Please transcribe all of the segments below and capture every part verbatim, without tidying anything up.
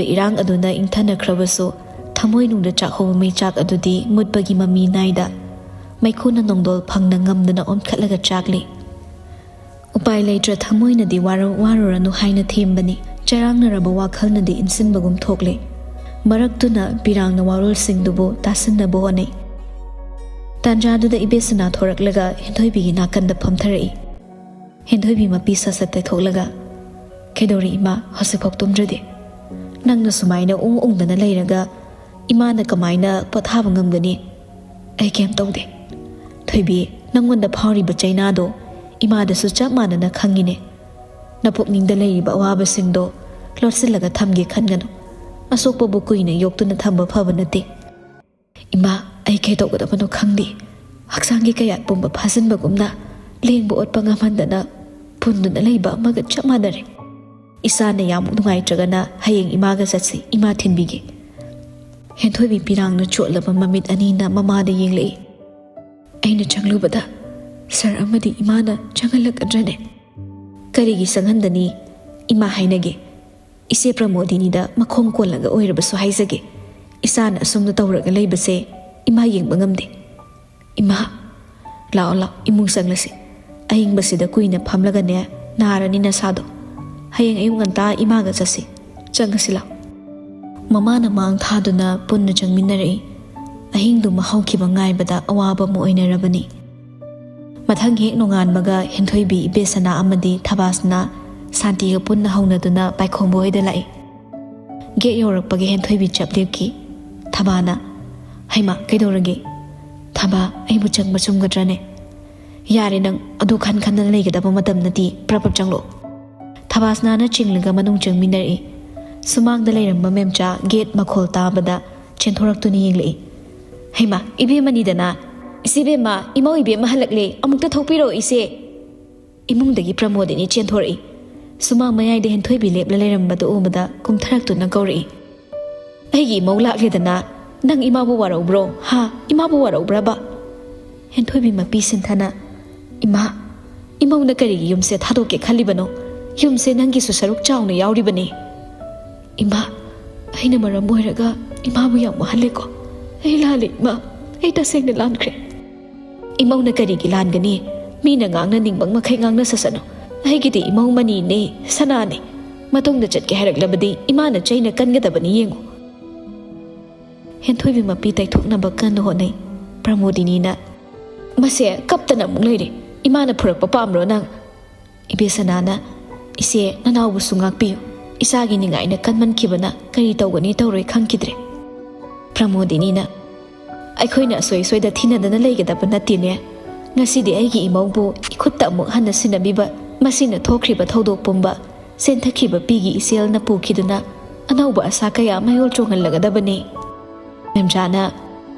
ꯏꯔꯥꯡ ꯑꯗꯨꯅ ꯏꯪꯊꯅꯈ꯭ꯔꯕꯁꯨ, ꯊꯃꯣꯏꯅꯨꯡꯗ ꯆꯥꯛꯍꯧꯕ ꯃꯩꯆꯥꯛ ꯑꯗꯨꯗꯤ ꯃꯨꯠꯄꯒꯤ ꯃꯃꯤ ꯅꯥꯏꯗ, ꯃꯩꯈꯨꯅ ꯅꯣꯡꯗꯣꯜ ꯐꯪꯅ ꯉꯝꯗꯅ ꯑꯣꯟꯈꯠꯂꯒ ꯆꯥꯛꯂꯤ꯫ ꯎꯄꯥꯏ ꯂꯩꯇ꯭ꯔ ꯊꯃꯣꯏꯅꯗꯤ ꯋꯥꯔꯧ ꯋꯥꯔꯨꯔꯅꯨ ꯍꯥꯏꯅ ꯊꯦꯝꯕꯅꯤ꯫ ꯆꯔꯥꯡꯅꯔꯕ ꯋꯥꯈꯜꯅꯗꯤ ꯏꯟꯁꯤꯟꯕꯒꯨꯝ ꯊꯣꯛꯂꯦ꯫ ꯃꯔꯛꯇꯨꯅ ꯄꯤꯔꯥꯡꯅ ꯋꯥꯔꯣꯜꯁꯤꯡꯗꯨꯕꯨ ꯇꯥꯁꯤꯟꯅꯕ ꯍꯣꯠꯅꯩ꯫ ꯇꯥꯟꯖꯥꯗꯨꯗ ꯏꯕꯦꯁꯅꯥ ꯊꯣꯔꯛꯂꯒ ꯍꯦꯟꯊꯣꯏꯕꯤꯒꯤ ꯅꯥꯀꯟꯗ ꯐꯝꯊꯔꯛꯏ꯫ ꯍꯦꯟꯊꯣꯏꯕꯤ ꯃꯄꯤ ꯁꯠ ꯁꯠ ꯇꯩꯊꯣꯛꯂꯒ, "ꯀꯩꯗꯧꯔꯤ ꯏꯃꯥ, ꯍꯧꯖꯤꯛꯐꯥꯎ ꯇꯨꯝꯗ꯭ꯔꯗꯤ? ꯅꯪꯅ ꯁꯨꯃꯥꯏꯅ ꯎꯪ ꯎꯪꯗꯅ ꯂꯩꯔꯒ ꯏꯃꯥꯅ ꯀꯃꯥꯏꯅ ꯄꯣꯊꯥꯕ ꯉꯝꯒꯅꯤ?" "ꯑꯩ ꯀꯩꯝ ꯇꯧꯗꯦ꯫ ꯊꯣꯏꯕꯤ, ꯅꯪꯉꯣꯟꯗ ꯐꯥꯎꯔꯤꯕ ꯆꯩꯅꯥꯗꯣ ꯏꯃꯥꯗꯁꯨ ꯆꯞ ꯃꯥꯟꯅꯅ ꯈꯪꯉꯤꯅꯦ꯫ ꯅꯄꯨꯛꯅꯤꯡꯗ ꯂꯩꯔꯤꯕ ꯑꯋꯥꯕꯁꯤꯡꯗꯣ ꯂꯣꯠꯁꯤꯜꯂꯒ ꯊꯝꯒꯦ ꯈꯟꯒꯅꯨ꯫ ꯑꯁꯣꯛꯄꯕꯨ ꯀꯨꯏꯅ ꯌꯣꯛꯇꯨꯅ ꯊꯝꯕ ꯐꯕ ꯅꯠꯇꯦ꯫ ꯏꯃꯥ, ꯑꯩ ꯀꯩꯗꯧꯒꯗꯕꯅꯣ ꯈꯪꯗꯦ꯫ ꯍꯛꯆꯥꯡꯒꯤ ꯀꯌꯥꯠ ꯄꯨꯝꯕ ꯐꯥꯖꯤꯟꯕꯒꯨꯝꯅ ꯂꯦꯡꯕ ꯑꯣꯠꯄ ꯉꯝꯍꯟꯗꯅ ꯄꯨꯟꯗꯨꯅ ꯂꯩꯕ ꯑꯃꯒ ꯆꯞ ꯃꯥꯟꯅꯔꯦ꯫ ꯏꯁꯥꯅ ꯌꯥꯝ ꯅꯨꯡꯉꯥꯏꯇ꯭ꯔꯒꯅ ꯍꯌꯦꯡ ꯏꯃꯥꯒ ꯆꯠꯁꯤ, ꯏꯃꯥ ꯊꯤꯟꯕꯤꯒꯦ꯫" ꯍꯦꯟꯊꯣꯏꯕꯤ ꯄꯤꯔꯥꯡꯅ ꯆꯣꯠꯂꯕ ꯃꯃꯤꯠ ꯑꯅꯤꯅ ꯃꯃꯥꯗ ꯌꯦꯡꯂꯛꯏ꯫ "ꯑꯩꯅ ꯆꯪꯂꯨꯕꯗ ꯁꯥꯔ ꯑꯃꯗꯤ ꯏꯃꯥꯅ ꯆꯪꯍꯜꯂꯛꯀꯗ꯭ꯔꯅꯦ?" "ꯀꯔꯤꯒꯤ ꯆꯪꯍꯟꯗꯅꯤ? ꯏꯃꯥ ꯍꯥꯏꯅꯒꯦ꯫ ꯏꯆꯦ ꯄ꯭ꯔꯃꯣꯗꯤꯅꯤꯗ ꯃꯈꯣꯡ ꯀꯣꯜꯂꯒ ꯑꯣꯏꯔꯕꯁꯨ ꯍꯥꯏꯖꯒꯦ꯫ ꯏꯆꯥꯅ ꯑꯁꯨꯝꯅ ꯇꯧꯔꯒ ꯂꯩꯕꯁꯦ ꯏꯃꯥ ꯌꯦꯡꯕ ꯉꯝꯗꯦ꯫" "ꯏꯃꯥ, ꯂꯥꯛꯑꯣ, ꯂꯥꯛꯑꯣ, ꯏꯃꯨꯡ ꯆꯪꯂꯁꯤ꯫ ꯑꯏꯪꯕꯁꯤꯗ ꯀꯨꯏꯅ ꯐꯝꯂꯒꯅꯦ, ꯅꯥꯔꯅꯤ ꯅꯁꯥꯗꯣ꯫ ꯍꯌꯦꯡ ꯑꯌꯨꯛ ꯉꯟꯇꯥ ꯏꯃꯥꯒ ꯆꯠꯁꯤ꯫ ꯆꯪꯉꯁꯤ, ꯂꯥꯛꯑꯣ꯫" ꯃꯃꯥꯅ ꯃꯥꯡ ꯊꯥꯗꯨꯅ ꯄꯨꯟꯅ ꯆꯪꯃꯤꯟꯅꯔꯛꯏ꯫ ꯑꯍꯤꯡꯗꯨꯃ ꯍꯧꯈꯤꯕ ꯉꯥꯏꯕꯗ ꯑꯋꯥꯕ ꯑꯃ ꯑꯣꯏꯅꯔꯕꯅꯤ꯫ ꯃꯊꯪ ꯍꯦꯛ ꯅꯣꯡꯉꯥꯟꯕꯒ ꯍꯦꯟꯊꯣꯏꯕꯤ ꯏꯕꯦꯁꯅꯥ ꯑꯃꯗꯤ ꯊꯕꯥꯁꯅꯥ ꯁꯥꯟꯇꯤꯒ ꯄꯨꯟꯅ ꯍꯧꯅꯗꯨꯅ ꯄꯥꯏꯈꯣꯝꯕ ꯍꯣꯏꯗ ꯂꯥꯛꯏ꯫ ꯒꯦꯠ ꯌꯧꯔꯛꯄꯒ ꯍꯦꯟꯊꯣꯏꯕꯤ ꯆꯞ ꯂꯦꯞꯈꯤ꯫ ꯊꯕꯥꯅ, "ꯍꯩꯃꯥ, ꯀꯩꯗꯧꯔꯒꯦ?" "ꯊꯕꯥ, ꯑꯩꯕꯨ ꯆꯪꯕ ꯆꯨꯝꯒꯗ꯭ꯔꯅꯦ?" "ꯌꯥꯔꯦ ꯅꯪ, ꯑꯗꯨ ꯈꯟ ꯈꯟꯗꯅ ꯂꯩꯒꯗꯕ ꯃꯇꯝ ꯅꯠꯇꯦ, ꯄ꯭ꯔꯞ ꯄ꯭ꯔꯞ ꯆꯪꯂꯣ꯫" ꯊꯕꯥꯁꯅꯥꯅ ꯆꯤꯡꯂꯒ ꯃꯅꯨꯡ ꯆꯪꯃꯤꯟꯅꯔꯛꯏ꯫ ꯁꯨꯃꯥꯡꯗ ꯂꯩꯔꯝꯕ ꯃꯦꯝꯆꯥ ꯒꯦꯠ ꯃꯈꯣꯜ ꯇꯥꯕꯗ ꯆꯦꯟꯊꯣꯔꯛꯇꯨꯅ ꯌꯦꯡꯂꯛꯏ꯫ "ꯍꯩꯃꯥ, ꯏꯕꯦꯝꯃꯅꯤꯗꯅ꯫ ꯏꯆꯦ ꯏꯕꯦꯝꯃ, ꯏꯃꯧ ꯏꯕꯦꯝꯃ ꯍꯜꯂꯛꯂꯦ, ꯑꯃꯨꯛꯇ ꯊꯣꯛꯄꯤꯔꯛꯑꯣ ꯏꯆꯦ꯫" ꯏꯃꯨꯡꯗꯒꯤ ꯄ꯭ꯔꯃꯣꯗꯤꯅꯤ ꯆꯦꯟꯊꯣꯔꯛꯏ꯫ ꯁꯨꯃꯥꯡ ꯃꯌꯥꯏꯗ ꯍꯦꯟꯊꯣꯏꯕꯤ ꯂꯦꯞꯂ ꯂꯩꯔꯝꯕꯗꯨ ꯎꯕꯗ ꯀꯨꯝꯊꯔꯛꯇꯨꯅ ꯀꯧꯔꯛꯏ꯫ "ꯑꯩꯒꯤ ꯏꯃꯧ ꯂꯥꯛꯂꯦꯗꯅ, ꯅꯪ ꯏꯃꯥꯕꯨ ꯋꯥꯔꯧꯕ꯭ꯔꯣ? ꯍꯥ? ꯏꯃꯥꯕꯨ ꯋꯥꯔꯧꯕ꯭ꯔꯕ?" ꯍꯦꯟꯊꯣꯏꯕꯤ ꯃꯄꯤ ꯁꯤꯟꯊꯅ, "ꯏꯃꯥ, ꯏꯃꯧꯅ ꯀꯔꯤꯒꯤ ꯌꯨꯝꯁꯦ ꯊꯥꯗꯣꯛꯀꯦ ꯈꯜꯂꯤꯕꯅꯣ? ꯌꯨꯝꯁꯦ ꯅꯪꯒꯤꯁꯨ ꯁꯔꯨꯛ ꯆꯥꯎꯅ ꯌꯥꯎꯔꯤꯕꯅꯤ꯫" "ꯏꯃꯥ, ꯑꯩꯅ ꯃꯔꯝ ꯑꯣꯏꯔꯒ ꯏꯃꯥꯕꯨ ꯌꯥꯝ ꯋꯥꯍꯜꯂꯦꯀꯣ꯫ ꯑꯩ ꯂꯥꯜꯂꯦ ꯏꯃꯥ, ꯑꯩ ꯇꯁꯦꯡꯅ ꯂꯥꯟꯈ꯭ꯔꯦ꯫ ꯏꯃꯧꯅ ꯀꯔꯤꯒꯤ ꯂꯥꯟꯒꯅꯤ? ꯃꯤꯅ ꯉꯥꯡꯅꯅꯤꯡꯕ ꯃꯈꯩ ꯉꯥꯡꯅꯁꯁꯅꯨ꯫ ꯑꯩꯒꯤꯗꯤ ꯏꯃꯧ ꯃꯅꯤꯅꯦ, ꯁꯅꯥꯅꯦ꯫ ꯃꯇꯨꯡꯗ ꯆꯠꯀꯦ ꯍꯥꯏꯔꯛꯂꯕꯗꯤ ꯏꯃꯥꯅ ꯆꯩꯅ ꯀꯟꯒꯗꯕꯅꯤ ꯌꯦꯡꯉꯨ꯫ ꯍꯦꯟꯊꯣꯏꯕꯤ ꯃꯄꯤ ꯇꯩꯊꯣꯛꯅꯕ ꯀꯟꯅ ꯍꯣꯠꯅꯩ꯫ ꯄ꯭ꯔꯃꯣꯗꯤꯅꯤꯅ, "ꯃꯁꯦ ꯀꯞꯇꯅ ꯑꯃꯨꯛ ꯂꯩꯔꯦ꯫ ꯏꯃꯥꯅ ꯐꯨꯔꯛꯄ ꯄꯥꯝꯕ꯭ꯔꯣ ꯅꯪ?" ꯏꯕꯦꯁꯅꯥꯅ, "ꯏꯆꯦ, ꯅꯅꯥꯎꯕꯨꯁꯨ ꯉꯥꯛꯄꯤꯌꯨ꯫ ꯏꯆꯥꯒꯤ ꯅꯤꯡꯉꯥꯏꯅ ꯀꯟꯃꯟꯈꯤꯕꯅ ꯀꯔꯤ ꯇꯧꯒꯅꯤ ꯇꯧꯔꯣꯏ ꯈꯪꯈꯤꯗ꯭ꯔꯦ꯫" ꯄ꯭ꯔꯃꯣꯗꯤꯅꯤꯅ, "ꯑꯩꯈꯣꯏꯅ ꯑꯁꯣꯏ ꯑꯁꯣꯏꯗ ꯊꯤꯅꯗꯅ ꯂꯩꯒꯗꯕ ꯅꯠꯇꯦꯅꯦ꯫ ꯉꯁꯤꯗꯤ ꯑꯩꯒꯤ ꯏꯃꯧꯕꯨ ꯏꯈꯨꯠꯇ ꯑꯃꯨꯛ ꯍꯟꯅ ꯁꯤꯟꯅꯕꯤꯕ ꯃꯁꯤꯅ ꯊꯣꯛꯈ꯭ꯔꯤꯕ ꯊꯧꯗꯣꯛ ꯄꯨꯝꯕ ꯆꯦꯟꯊꯈꯤꯕ ꯄꯤꯒꯤ ꯏꯆꯦꯜꯅ ꯄꯨꯈꯤꯗꯨꯅ ꯑꯅꯧꯕ ꯑꯁꯥ ꯀꯌꯥ ꯃꯌꯣꯜ ꯆꯣꯡꯍꯜꯂꯒꯗꯕꯅꯤ꯫" ꯃꯦꯝꯆꯥꯅ,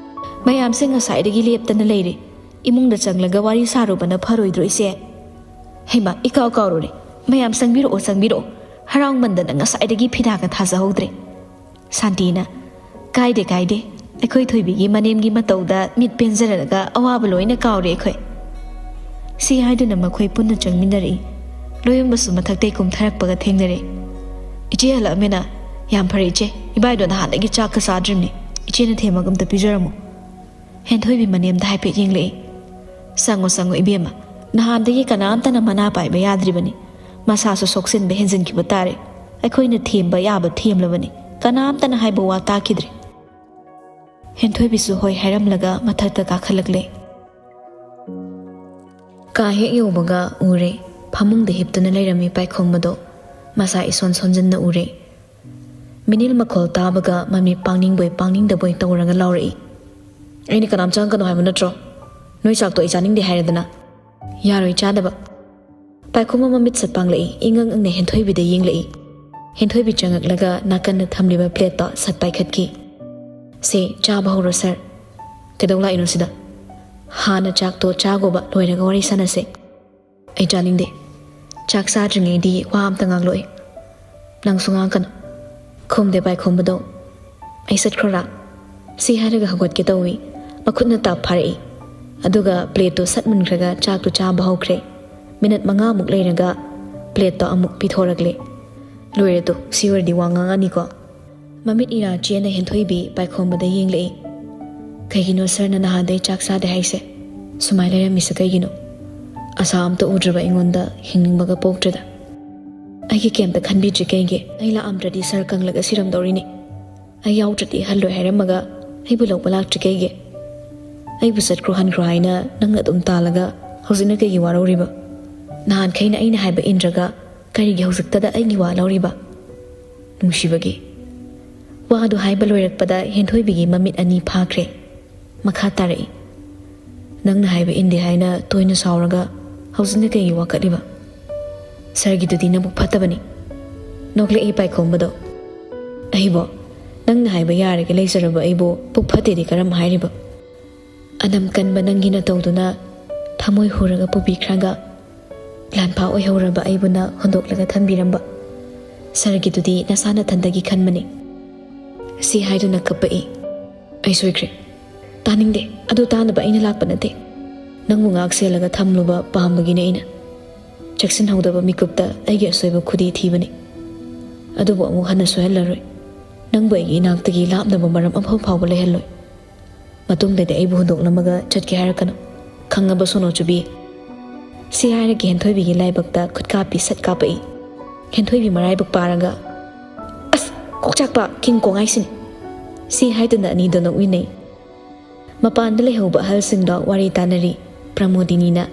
"ꯃꯌꯥꯝꯁꯦ ꯉꯁꯥꯏꯗꯒꯤ ꯂꯦꯞꯇꯅ ꯂꯩꯔꯦ꯫ ꯏꯃꯨꯡꯗ ꯆꯪꯂꯒ ꯋꯥꯔꯤ ꯁꯥꯔꯨꯕꯅ ꯐꯔꯣꯏꯗ꯭ꯔꯣ ꯏꯆꯦ?" "ꯍꯩꯃꯥ, ꯏꯀꯥꯎ ꯀꯥꯎꯔꯨꯔꯦ꯫ ꯃꯌꯥꯝ ꯆꯪꯕꯤꯔꯛꯑꯣ, ꯆꯪꯕꯤꯔꯛꯑꯣ꯫ ꯍꯔꯥꯎꯃꯟꯗꯅ ꯉꯁꯥꯏꯗꯒꯤ ꯐꯤꯗꯥꯒ ꯊꯥꯖꯍꯧꯗ꯭ꯔꯦ꯫" ꯁꯥꯟꯇꯤꯅ, "ꯀꯥꯏꯗꯦ, ꯀꯥꯏꯗꯦ꯫ ꯑꯩꯈꯣꯏ ꯊꯣꯏꯕꯤꯒꯤ ꯃꯅꯦꯝꯒꯤ ꯃꯇꯧꯗ ꯃꯤꯠ ꯄꯦꯟꯖꯔꯒ ꯑꯋꯥꯕ ꯂꯣꯏꯅ ꯀꯥꯎꯔꯦ ꯑꯩꯈꯣꯏ꯫" ꯁꯤ ꯍꯥꯏꯗꯨꯅ ꯃꯈꯣꯏ ꯄꯨꯟꯅ ꯆꯪꯃꯤꯟꯅꯔꯛꯏ꯫ ꯂꯣꯌꯨꯝꯕꯁꯨ ꯃꯊꯛꯇꯩ ꯀꯨꯝꯊꯔꯛꯄꯒ ꯊꯦꯡꯅꯔꯦ꯫ "ꯏꯆꯦ ꯍꯜꯂꯛꯑꯃꯦꯅ? ꯌꯥꯝ ꯐꯔꯦ ꯏꯆꯦ꯫ ꯏꯕꯥꯏꯗꯣ ꯅꯍꯥꯟꯗꯒꯤ ꯆꯥꯛꯀ ꯆꯥꯗ꯭ꯔꯤꯕꯅꯤ꯫ ꯏꯆꯦꯅ ꯊꯦꯝꯃꯒ ꯑꯝꯇ ꯄꯤꯖꯔꯝꯃꯣ꯫" ꯍꯦꯟꯊꯣꯏꯕꯤ ꯃꯅꯦꯝꯗ ꯍꯥꯏꯐꯦꯠ ꯌꯦꯡꯂꯛꯏ꯫ "ꯆꯪꯉꯣ, ꯆꯪꯉꯣ ꯏꯕꯦꯝꯃ꯫ ꯅꯍꯥꯟꯗꯒꯤ ꯀꯅꯥꯝꯇꯅ ꯃꯅꯥ ꯄꯥꯏꯕ ꯌꯥꯗ꯭ꯔꯤꯕꯅꯤ꯫ ꯃꯁꯥꯁꯨ ꯁꯣꯛꯆꯤꯟꯕ ꯍꯦꯟꯖꯤꯟꯈꯤꯕ ꯇꯥꯔꯦ꯫ ꯑꯩꯈꯣꯏꯅ ꯊꯦꯝꯕ ꯌꯥꯕ ꯊꯦꯝꯂꯕꯅꯤ꯫ ꯀꯅꯥꯝꯇꯅ ꯍꯥꯏꯕ ꯋꯥ ꯇꯥꯈꯤꯗ꯭ꯔꯦ꯫" ꯍꯦꯟꯊꯣꯏꯕꯤꯁꯨ ꯍꯣꯏ ꯍꯥꯏꯔꯝꯂꯒ ꯃꯊꯛꯇ ꯀꯥꯈꯠꯂꯛꯂꯦ꯫ ꯀꯥ ꯍꯦꯛ ꯌꯧꯕꯒ ꯎꯔꯦ, ꯐꯃꯨꯡꯗ ꯍꯤꯞꯇꯨꯅ ꯂꯩꯔꯝꯃꯤ ꯄꯥꯏꯈꯣꯝꯕꯗꯣ꯫ ꯃꯁꯥ ꯏꯁꯣꯟ ꯁꯣꯟꯖꯤꯟꯅ ꯎꯔꯦ꯫ ꯃꯤꯅꯤꯜ ꯃꯈꯣꯜ ꯇꯥꯕꯒ ꯃꯃꯤꯠ ꯄꯥꯡꯅꯤꯡꯕꯣꯏ ꯄꯥꯡꯅꯤꯡꯗꯕꯣꯏ ꯇꯧꯔꯒ ꯂꯥꯎꯔꯛꯏ꯫ "ꯑꯩꯅ ꯀꯅꯥꯝ ꯆꯪꯉꯛꯀꯅꯣ ꯍꯥꯏꯕ ꯅꯠꯇ꯭ꯔꯣ? ꯅꯣꯏ ꯆꯥꯛꯇꯣ ꯑꯩ ꯆꯥꯅꯤꯡꯗꯦ ꯍꯥꯏꯔꯦꯗꯅ꯫" "ꯌꯥꯔꯣꯏ ꯆꯥꯗꯕ꯫" ꯄꯥꯏꯈꯣꯝꯕ ꯃꯃꯤꯠ ꯁꯠ ꯄꯥꯡꯂꯛꯏ, ꯏꯉꯛ ꯉꯛꯅ ꯍꯦꯟꯊꯣꯏꯕꯤꯗ ꯌꯦꯡꯂꯛꯏ꯫ ꯍꯦꯟꯊꯣꯏꯕꯤ ꯆꯪꯉꯛꯂꯒ ꯅꯥꯀꯟꯗ ꯊꯝꯂꯤꯕ ꯄ꯭ꯂꯦꯠꯇꯣ ꯁꯠ ꯄꯥꯏꯈꯠꯈꯤ꯫ "ꯁꯦ, ꯆꯥꯕ ꯍꯧꯔꯣ ꯁꯥꯔ꯫" "ꯀꯩꯗꯧ ꯂꯥꯛꯏꯅꯣ ꯁꯤꯗ?" "ꯍꯥꯟꯅ ꯆꯥꯛꯇꯣ ꯆꯥꯒꯣꯕ, ꯂꯣꯏꯔꯒ ꯋꯥꯔꯤ ꯁꯥꯟꯅꯁꯦ꯫" "ꯑꯩ ꯆꯥꯅꯤꯡꯗꯦ꯫" "ꯆꯥꯛ ꯆꯥꯗ꯭ꯔꯤꯉꯩꯗꯤ ꯋꯥ ꯑꯝꯇ ꯉꯥꯡꯂꯛꯑꯣꯏ꯫" "ꯅꯪꯁꯨ ꯉꯥꯡꯀꯅꯨ꯫" ꯈꯨꯝꯗꯦ ꯄꯥꯏꯈꯣꯝꯕꯗꯣ꯫ "ꯑꯩ ꯆꯠꯈ꯭ꯔꯣꯔꯥ?" ꯁꯤ ꯍꯥꯏꯔꯒ ꯍꯧꯒꯠꯀꯦ ꯇꯧꯏ, ꯃꯈꯨꯠꯅ ꯇꯥꯞ ꯐꯥꯔꯛꯏ꯫ ꯑꯗꯨꯒ ꯄ꯭ꯂꯦꯠꯇꯣ ꯁꯠ ꯃꯨꯟꯈ꯭ꯔꯒ ꯆꯥꯛꯇꯣ ꯆꯥꯕ ꯍꯧꯈ꯭ꯔꯦ꯫ ꯃꯤꯅꯠ ꯃꯉꯥꯃꯨꯛ ꯂꯩꯔꯒ ꯄ꯭ꯂꯦꯠꯇꯣ ꯑꯃꯨꯛ ꯄꯤꯊꯣꯔꯛꯂꯦ꯫ "ꯂꯣꯏꯔꯦ ꯇꯨ, ꯁꯤ ꯑꯣꯏꯔꯗꯤ ꯋꯥ ꯉꯥꯡꯉꯅꯤꯀꯣ?" ꯃꯃꯤꯠ ꯏꯔꯥ ꯆꯦꯅ ꯍꯦꯟꯊꯣꯏꯕꯤ ꯄꯥꯏꯈꯣꯝꯕꯗ ꯌꯦꯡꯂꯛꯏ꯫ "ꯀꯩꯒꯤꯅꯣ ꯁꯥꯔꯅ ꯅꯍꯥꯟꯗꯩ ꯆꯥꯛ ꯆꯥꯗꯦ ꯍꯥꯏꯁꯦ? ꯁꯨꯃꯥꯏ ꯂꯩꯔꯝꯃꯤꯁꯦ ꯀꯩꯒꯤꯅꯣ? ꯑꯁꯥ ꯑꯝꯇ ꯎꯗ꯭ꯔꯕ ꯑꯩꯉꯣꯟꯗ ꯍꯤꯡꯅꯤꯡꯕꯒ ꯄꯣꯛꯇ꯭ꯔꯦꯗ꯫ ꯑꯩꯒꯤ ꯀꯩꯝꯇ ꯈꯟꯕꯤꯗ꯭ꯔꯤ ꯀꯩꯒꯤ? ꯑꯩ ꯂꯥꯛꯑꯝꯗ꯭ꯔꯗꯤ ꯁꯥꯔ ꯀꯪꯂꯒ ꯁꯤꯔꯝꯗꯧꯔꯤꯅꯤ꯫ ꯑꯩ ꯌꯥꯎꯗ꯭ꯔꯗꯤ ꯍꯜꯂꯣꯏ ꯍꯥꯏꯔꯝꯃꯒ ꯑꯩꯕꯨ ꯂꯧꯕ ꯂꯥꯛꯇ꯭ꯔꯤ ꯀꯩꯒꯤ? ꯑꯩꯕꯨ ꯆꯠꯈ꯭ꯔꯣ ꯍꯟꯈ꯭ꯔꯣ ꯍꯥꯏꯅ ꯅꯪꯅ ꯑꯗꯨꯝ ꯇꯥꯜꯂꯒ ꯍꯧꯖꯤꯛꯅ ꯀꯩꯒꯤ ꯋꯥꯔꯧꯔꯤꯕ? ꯅꯍꯥꯟꯈꯩꯅ ꯑꯩꯅ ꯍꯥꯏꯕ ꯏꯟꯗ꯭ꯔꯒ ꯀꯔꯤꯒꯤ ꯍꯧꯖꯤꯛꯇꯗ ꯑꯩꯒꯤ ꯋꯥ ꯂꯧꯔꯤꯕ?" ꯅꯨꯡꯁꯤꯕꯒꯤ ꯋꯥꯗꯨ ꯍꯥꯏꯕ ꯂꯣꯏꯔꯛꯄꯗ ꯍꯦꯟꯊꯣꯏꯕꯤꯒꯤ ꯃꯃꯤꯠ ꯑꯅꯤ ꯐꯥꯈ꯭ꯔꯦ꯫ ꯃꯈꯥ ꯇꯥꯔꯛꯏ꯫ "ꯅꯪꯅ ꯍꯥꯏꯕ ꯏꯟꯗꯦ ꯍꯥꯏꯅ ꯇꯣꯏꯅ ꯁꯥꯎꯔꯒ ꯍꯧꯖꯤꯛꯅ ꯀꯩꯒꯤ ꯋꯥꯀꯠꯂꯤꯕ? ꯁꯥꯔꯒꯤꯗꯨꯗꯤ ꯅꯕꯨꯛ ꯐꯠꯇꯕꯅꯤ꯫" ꯅꯣꯛꯂꯛꯏ ꯄꯥꯏꯈꯣꯝꯕꯗꯣ꯫ "ꯑꯩꯕꯣ? ꯅꯪꯅ ꯍꯥꯏꯕ ꯌꯥꯔꯒ ꯂꯩꯖꯔꯕ ꯑꯩꯕꯨ ꯄꯨꯛ ꯐꯠꯇꯦꯗꯤ ꯀꯔꯝ ꯍꯥꯏꯔꯤꯕ? ꯑꯅꯝ ꯀꯟꯕ ꯅꯪꯒꯤ ꯅꯇꯧꯗꯨꯅ ꯊꯃꯣꯏ ꯍꯨꯔꯒ ꯄꯨꯕꯤꯈ꯭ꯔꯒ ꯂꯥꯟꯐꯥ ꯑꯣꯏꯍꯧꯔꯕ ꯑꯩꯕꯨꯅ ꯍꯨꯟꯗꯣꯛꯂꯒ ꯊꯝꯕꯤꯔꯝꯕ꯫ ꯁꯥꯔꯒꯤꯗꯨꯗꯤ ꯅꯁꯥ ꯅꯊꯟꯗꯒꯤ ꯈꯟꯕꯅꯤ꯫" ꯁꯤ ꯍꯥꯏꯗꯨꯅ ꯀꯞꯄꯛꯏ꯫ "ꯑꯩ ꯁꯣꯏꯈ꯭ꯔꯦ꯫ ꯇꯥꯅꯤꯡꯗꯦ꯫ ꯑꯗꯨ ꯇꯥꯅꯕ ꯑꯩꯅ ꯂꯥꯛꯄ ꯅꯠꯇꯦ꯫ ꯅꯪꯕꯨ ꯉꯥꯛ ꯁꯦꯜꯂꯒ ꯊꯝꯂꯨꯕ ꯄꯥꯝꯕꯒꯤꯅꯦ ꯑꯩꯅ꯫ ꯆꯦꯛꯁꯤꯟꯍꯧꯗꯕ ꯃꯤꯀꯨꯞꯇ ꯑꯩꯒꯤ ꯑꯁꯣꯏꯕ ꯈꯨꯗꯤ ꯊꯤꯕꯅꯤ꯫ ꯑꯗꯨꯕꯨ ꯑꯃꯨꯛ ꯍꯟꯅ ꯁꯣꯏꯍꯜꯂꯔꯣꯏ꯫ ꯅꯪꯕꯨ ꯑꯩꯒꯤ ꯏꯅꯥꯛꯇꯒꯤ ꯂꯥꯞꯅꯕ ꯃꯔꯝ ꯑꯃꯐꯥꯎ ꯐꯥꯎꯕ ꯂꯩꯍꯜꯂꯣꯏ꯫ ꯃꯇꯨꯡꯗꯗꯤ ꯑꯩꯕꯨ ꯍꯨꯟꯗꯣꯛꯂꯝꯃꯒ ꯆꯠꯀꯦ ꯍꯥꯏꯔꯛꯀꯅꯨ꯫ ꯈꯪꯉꯕ ꯁꯣꯅꯣ ꯆꯨꯕꯤ?" ꯁꯤ ꯍꯥꯏꯔꯒ ꯍꯦꯟꯊꯣꯏꯕꯤꯒꯤ ꯂꯥꯏꯕꯛꯇ ꯈꯨꯠꯀꯥꯞꯄꯤ ꯁꯠ ꯀꯥꯞꯄꯛꯏ꯫ ꯍꯦꯟꯊꯣꯏꯕꯤ ꯃꯔꯥꯏꯕꯛ ꯄꯥꯔꯒ, "ꯑꯁ! ꯀꯣꯛꯆꯥꯛꯄ ꯀꯤꯡ ꯀꯣꯡ ꯍꯥꯏꯁꯤꯅꯤ!" ꯁꯤ ꯍꯥꯏꯗꯨꯅ ꯑꯅꯤꯗꯣ ꯅꯣꯛꯃꯤꯟꯅꯩ꯫ ꯃꯄꯥꯟꯗ ꯂꯩꯍꯧꯕ ꯑꯍꯜꯁꯤꯡꯗꯣ ꯋꯥꯔꯤ ꯇꯥꯅꯔꯤ꯫ ꯄ꯭ꯔꯃꯣꯗꯤꯅꯤꯅ,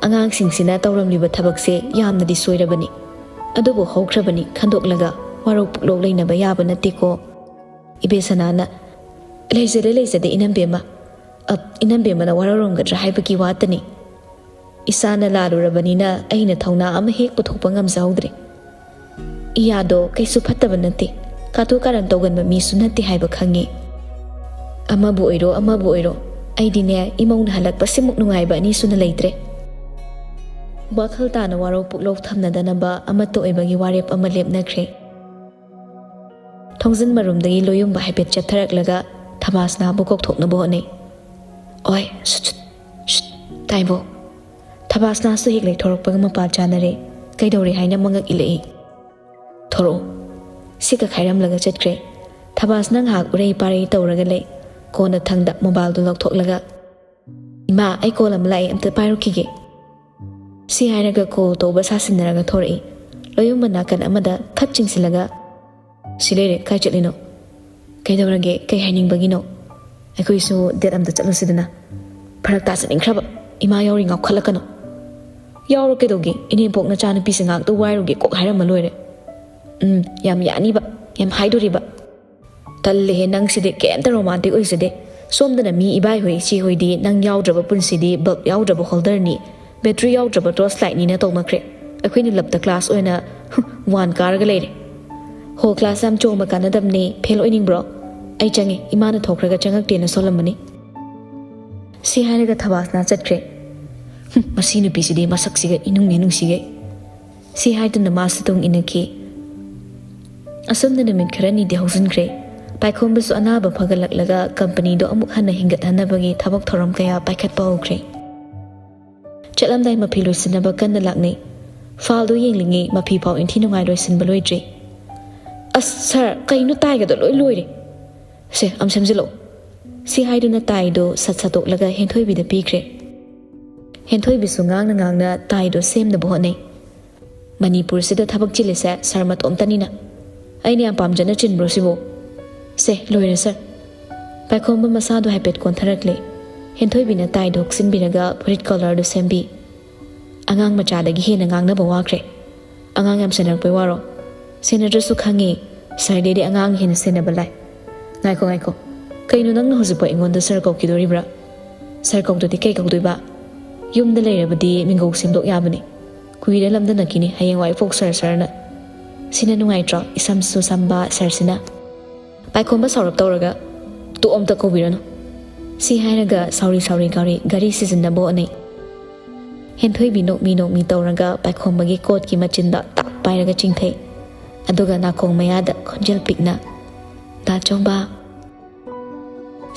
"ꯑꯉꯥꯡꯁꯤꯡꯁꯤꯅ ꯇꯧꯔꯝꯂꯤꯕ ꯊꯕꯛꯁꯦ ꯌꯥꯝꯅꯗꯤ ꯁꯣꯏꯔꯕꯅꯤ꯫ ꯑꯗꯨꯕꯨ ꯍꯧꯈ꯭ꯔꯕꯅꯤ ꯈꯟꯗꯣꯛꯂꯒ ꯋꯥꯔꯧ ꯄꯨꯛꯂꯧ ꯂꯩꯅꯕ ꯌꯥꯕ ꯅꯠꯇꯦꯀꯣ꯫" ꯏꯕꯦꯁꯅꯥꯅ, "ꯂꯩꯖꯗꯦ, ꯂꯩꯖꯗꯦ, ꯏꯅꯝꯕꯦꯝꯃ꯫ ꯑꯞ, ꯏꯅꯝꯕꯦꯝꯃꯅ ꯋꯥꯔꯧꯔꯝꯒꯗ꯭ꯔꯥ ꯍꯥꯏꯕꯒꯤ ꯋꯥꯇꯅꯤ꯫ ꯏꯁꯥꯅ ꯂꯥꯜꯂꯨꯔꯕꯅꯤꯅ ꯑꯩꯅ ꯊꯧꯅꯥ ꯑꯃ ꯍꯦꯛ ꯄꯨꯊꯣꯛꯄ ꯉꯝꯖꯍꯧꯗ꯭ꯔꯦ꯫ ꯏꯌꯥꯗꯣ ꯀꯩꯁꯨ ꯐꯠꯇꯕ ꯅꯠꯇꯦ꯫ ꯀꯥꯇꯨ ꯀꯥꯔꯟ ꯇꯧꯒꯟꯕ ꯃꯤꯁꯨ ꯅꯠꯇꯦ ꯍꯥꯏꯕ ꯈꯪꯉꯤ꯫ ꯑꯃꯕꯨ ꯑꯣꯏꯔꯣ, ꯑꯃꯕꯨ ꯑꯣꯏꯔꯣ, ꯑꯩꯗꯤꯅꯦ, ꯏꯃꯧꯅ ꯍꯜꯂꯛꯄꯁꯤꯃꯨꯛ ꯅꯨꯡꯉꯥꯏꯕ ꯑꯅꯤ ꯁꯨꯅ ꯂꯩꯇ꯭ꯔꯦ꯫" ꯋꯥꯈꯜ ꯇꯥꯅ ꯋꯥꯔꯧ ꯄꯨꯛꯂꯧ ꯊꯝꯅꯗꯅꯕ ꯑꯃꯠꯇ ꯑꯣꯏꯕꯒꯤ ꯋꯥꯔꯦꯞ ꯑꯃ ꯂꯦꯞꯅꯈ꯭ꯔꯦ꯫ ꯊꯣꯡꯖꯤꯟ ꯃꯔꯨꯝꯗꯒꯤ ꯂꯣꯌꯨꯝꯕ ꯍꯥꯏꯐꯦꯠ ꯆꯠꯊꯔꯛꯂꯒ ꯊꯕꯥꯁꯅꯥꯕꯨ ꯀꯧꯊꯣꯛꯅꯕ ꯍꯣꯠꯅꯩ꯫ "ꯑꯣꯏ, ꯁꯨꯠ, ꯁꯨꯠ, ꯁꯨꯠ, ꯇꯥꯏꯕꯣ꯫" ꯊꯕꯥꯁꯅꯥꯁꯨ ꯍꯦꯛ ꯂꯩꯊꯣꯔꯛꯄꯒ ꯃꯄꯥ ꯆꯥꯅꯔꯦ꯫ "ꯀꯩꯗꯧꯔꯦ ꯍꯥꯏꯅ ꯃꯉꯛ ꯏꯜꯂꯛꯏ?" "ꯊꯣꯔꯛꯑꯣ꯫" ꯁꯤ ꯀꯛ ꯍꯥꯏꯔꯝꯂꯒ ꯆꯠꯈ꯭ꯔꯦ꯫ ꯊꯕꯥꯁꯅ ꯉꯥꯏꯍꯥꯛ ꯎꯔꯩ ꯄꯥꯔꯩ ꯇꯧꯔꯒ ꯂꯩ꯫ ꯀꯣꯟꯅ ꯊꯪꯗ ꯃꯣꯕꯥꯏꯜꯗꯨ ꯂꯧꯊꯣꯛꯂꯒ, "ꯏꯃꯥ, ꯑꯩ ꯀꯣꯜ ꯑꯃ ꯂꯥꯛꯑꯦ, ꯑꯝꯇ ꯄꯥꯏꯔꯨꯈꯤꯒꯦ"꯫ ꯁꯤ ꯍꯥꯏꯔꯒ ꯀꯣꯜ ꯇꯧꯕ ꯁꯥꯁꯤꯟꯅꯔꯒ ꯊꯣꯔꯛꯏ꯫ ꯂꯣꯌꯨꯝꯕ ꯅꯥꯀꯟ ꯑꯃꯗ ꯊꯠ ꯆꯤꯡꯁꯤꯜꯂꯒ, "ꯁꯤ ꯂꯩꯔꯦ, ꯀꯥꯏ ꯆꯠꯂꯤꯅꯣ? ꯀꯩꯗꯧꯔꯒꯦ? ꯀꯩ ꯍꯥꯏꯅꯤꯡꯕꯒꯤꯅꯣ? ꯑꯩꯈꯣꯏꯁꯨ ꯗꯦꯠ ꯑꯝꯇ ꯆꯠꯂꯨꯁꯤꯗꯅ"꯫ "ꯐꯔꯛ ꯇꯥꯖꯅꯤꯡꯈ꯭ꯔꯕ, ꯏꯃꯥ ꯌꯥꯎꯔꯤ ꯉꯥꯎꯈꯠꯂꯛꯀꯅꯣ"꯫ "ꯌꯥꯎꯔꯣ ꯀꯩꯗꯧꯒꯦ? ꯏꯅꯦꯝꯄꯣꯛ ꯅꯆꯥꯅꯨꯄꯤꯁꯦ ꯉꯥꯏꯍꯥꯛꯇ ꯋꯥꯏꯔꯨꯒꯦ ꯀꯣꯛ ꯍꯥꯏꯔꯝꯃ ꯂꯣꯏꯔꯦ"꯫ "ꯎꯝ, ꯌꯥꯝ ꯌꯥꯅꯤꯕ, ꯌꯥꯝ ꯍꯥꯏꯗꯣꯔꯤꯕ"꯫ "ꯇꯜꯂꯦꯍꯦ ꯅꯪꯁꯤꯗꯤ, ꯀꯩꯝꯇ ꯔꯣꯃꯥꯟꯇꯤꯛ ꯑꯣꯏꯖꯗꯦ꯫ ꯁꯣꯝꯗꯅ ꯃꯤ ꯏꯕꯥꯏ ꯍꯣꯏ, ꯏꯆꯦ ꯍꯣꯏꯗꯤ ꯅꯪ ꯌꯥꯎꯗ꯭ꯔꯕ ꯄꯨꯟꯁꯤꯗꯤ ꯕꯜꯕ ꯌꯥꯎꯗ꯭ꯔꯕ ꯍꯣꯜꯗꯔꯅꯤ, ꯕꯦꯇ꯭ꯔꯤ ꯌꯥꯎꯗ꯭ꯔꯕ ꯇꯣꯔꯆ ꯂꯥꯏꯠꯅꯤꯅ ꯇꯧꯅꯈ꯭ꯔꯦ꯫ ꯑꯩꯈꯣꯏꯅ ꯂꯞꯇ ꯀ꯭ꯂꯥꯁ ꯑꯣꯏꯅ ꯍꯨꯝ, ꯋꯥꯟ ꯀꯥꯔꯒ ꯂꯩꯔꯦ꯫ ꯍꯣ, ꯀ꯭ꯂꯥꯁ ꯌꯥꯝ ꯆꯣꯡꯕ ꯀꯥꯟꯅꯗꯕꯅꯦ, ꯐꯦꯜ ꯑꯣꯏꯅꯤꯡꯕ꯭ꯔꯣ? ꯑꯩ ꯆꯪꯉꯦ, ꯏꯃꯥꯅ ꯊꯣꯛꯈ꯭ꯔꯒ ꯆꯪꯉꯛꯇꯦꯅ ꯁꯣꯜꯂꯝꯕꯅꯤ"꯫ ꯁꯤ ꯍꯥꯏꯔꯒ ꯊꯕꯥꯁꯅ ꯆꯠꯈ꯭ꯔꯦ꯫ "ꯍꯨꯝ, ꯃꯁꯤ ꯅꯨꯄꯤꯁꯤꯗꯤ ꯃꯁꯛꯁꯤꯒ ꯏꯅꯨꯡ ꯍꯦꯛ ꯅꯨꯡꯁꯤꯒꯩ"꯫ ꯁꯤ ꯍꯥꯏꯗꯨꯅ ꯃꯥꯁꯨ ꯇꯨꯡ ꯏꯟꯅꯈꯤ꯫ ꯑꯁꯨꯝꯅ ꯅꯨꯃꯤꯠ ꯈꯔꯅꯤꯗꯤ ꯍꯧꯖꯤꯟꯈ꯭ꯔꯦ꯫ ꯄꯥꯏꯈꯣꯝꯕꯁꯨ ꯑꯅꯥꯕ ꯐꯒꯠꯂꯛꯂꯒ ꯀꯝꯄꯅꯤꯗꯨ ꯑꯃꯨꯛ ꯍꯟꯅ ꯍꯤꯡꯒꯠꯍꯟꯅꯕꯒꯤ ꯊꯕꯛ ꯊꯧꯔꯝ ꯀꯌꯥ ꯄꯥꯏꯈꯠꯄ ꯍꯧꯈ꯭ꯔꯦ꯫ ꯆꯠꯂꯝꯗꯥꯏ ꯃꯐꯤ ꯂꯣꯏꯁꯤꯟꯅꯕ ꯀꯟꯅ ꯂꯥꯛꯅꯩ꯫ ꯐꯥꯏꯜꯗꯨ ꯌꯦꯡꯂꯤꯉꯩ ꯃꯐꯤ ꯐꯥꯎ ꯏꯟꯊꯤ ꯅꯨꯡꯉꯥꯏ ꯂꯣꯏꯁꯤꯟꯕ ꯂꯣꯏꯗ꯭ꯔꯤ꯫ "ꯑꯁ ꯁꯥꯔ, ꯀꯩꯅꯣ, ꯇꯥꯏꯒꯗꯣ ꯂꯣꯏ ꯂꯣꯏꯔꯦ"꯫ "ꯁꯦ, ꯑꯝ ꯁꯦꯝꯖꯤꯜꯂꯛꯑꯣ"꯫ ꯁꯤ ꯍꯥꯏꯗꯨꯅ ꯇꯥꯏꯗꯨ ꯁꯠ ꯁꯠꯇꯣꯛꯂꯒ ꯍꯦꯟꯊꯣꯏꯕꯤꯗ ꯄꯤꯈ꯭ꯔꯦ꯫ ꯍꯦꯟꯊꯣꯏꯕꯤꯁꯨ ꯉꯥꯡꯅ ꯉꯥꯡꯅ ꯇꯥꯏꯗꯨ ꯁꯦꯝꯅꯕ ꯍꯣꯠꯅꯩ꯫ "ꯃꯅꯤꯄꯨꯔꯁꯤꯗ ꯊꯕꯛ ꯆꯤꯜꯂꯤꯁꯦ ꯁꯥꯔ ꯃꯇꯣꯝꯇꯅꯤꯅ꯫ ꯑꯩꯅ ꯌꯥꯝ ꯄꯥꯝꯖꯅ ꯆꯤꯟꯕ꯭ꯔꯣ ꯁꯤꯕꯣ? ꯁꯦ, ꯂꯣꯏꯔꯦ ꯁꯥꯔ"꯫ ꯄꯥꯏꯈꯣꯝꯕ ꯃꯁꯥꯗꯨ ꯍꯥꯏꯐꯦꯠ ꯀꯣꯟꯊꯔꯛꯂꯦ꯫ ꯍꯦꯟꯊꯣꯏꯕꯤꯅ ꯇꯥꯏꯗꯨ ꯍꯨꯛꯆꯤꯟꯕꯤꯔꯒ ꯐꯨꯔꯤꯠ ꯀꯣꯂꯔꯗꯨ ꯁꯦꯝꯕꯤ꯫ "ꯑꯉꯥꯡ ꯃꯆꯥꯗꯒꯤ ꯍꯦꯟꯅ ꯉꯥꯡꯅꯕ ꯋꯥꯈ꯭ꯔꯦ꯫ ꯑꯉꯥꯡ ꯌꯥꯝ ꯁꯦꯟꯅꯔꯛꯄꯩ ꯋꯥꯔꯣ? ꯁꯦꯟꯅꯗ꯭ꯔꯁꯨ ꯈꯪꯉꯦ, ꯁꯥꯔꯗꯩꯗꯤ ꯑꯉꯥꯡ ꯍꯦꯟꯅ ꯁꯦꯟꯅꯕ ꯂꯥꯏ"꯫ "ꯉꯥꯏꯈꯣ, ꯉꯥꯏꯈꯣ꯫ ꯀꯩꯅꯣ ꯅꯪꯅ ꯍꯧꯖꯤꯛꯐꯥꯎ ꯑꯩꯉꯣꯟꯗ ꯁꯥꯔ ꯀꯧꯈꯤꯗꯣꯔꯤꯕ꯭ꯔꯥ? ꯁꯥꯔ ꯀꯧꯗ꯭ꯔꯗꯤ ꯀꯩ ꯀꯧꯗꯣꯏꯕ? ꯌꯨꯝꯗ ꯂꯩꯔꯕꯗꯤ ꯃꯤꯡꯒꯧ ꯁꯦꯝꯗꯣꯛ ꯌꯥꯕꯅꯤ꯫ ꯀꯨꯏꯔ ꯂꯝꯗ ꯅꯛꯈꯤꯅꯤ, ꯍꯌꯦꯡꯋꯥꯏꯐꯥꯎ ꯁꯥꯔ ꯁꯥꯔꯅ꯫ ꯁꯤꯅ ꯅꯨꯡꯉꯥꯏꯇ꯭ꯔꯣ? ꯏꯁꯝꯁꯨ ꯁꯝꯕ ꯁꯥꯔꯁꯤꯅ"꯫ ꯄꯥꯏꯈꯣꯝꯕ ꯁꯥꯎꯔꯞ ꯇꯧꯔꯒ, "ꯇꯣꯛ, ꯑꯝꯇ ꯀꯧꯕꯤꯔꯅꯨ"꯫ ꯁꯤ ꯍꯥꯏꯔꯒ ꯁꯥꯎꯔꯤ ꯁꯥꯎꯔꯤ ꯒꯥꯔꯤ, ꯒꯥꯔꯤ ꯁꯤꯖꯤꯟꯅꯕ ꯍꯣꯠꯅꯩ꯫ ꯍꯦꯟꯊꯣꯏꯕꯤ ꯅꯣꯛꯃꯤ ꯅꯣꯛꯃꯤ ꯇꯧꯔꯒ ꯄꯥꯏꯈꯣꯝꯕꯒꯤ ꯀꯣꯠꯀꯤ ꯃꯆꯤꯟꯗ ꯇꯥꯛ ꯄꯥꯏꯔꯒ ꯆꯤꯡꯊꯩ꯫ ꯑꯗꯨꯒ ꯅꯥꯀꯣꯡ ꯃꯌꯥꯗ ꯈꯣꯟꯖꯦꯜ ꯄꯤꯛꯅ, "ꯗꯥ ꯆꯣꯝꯕ"꯫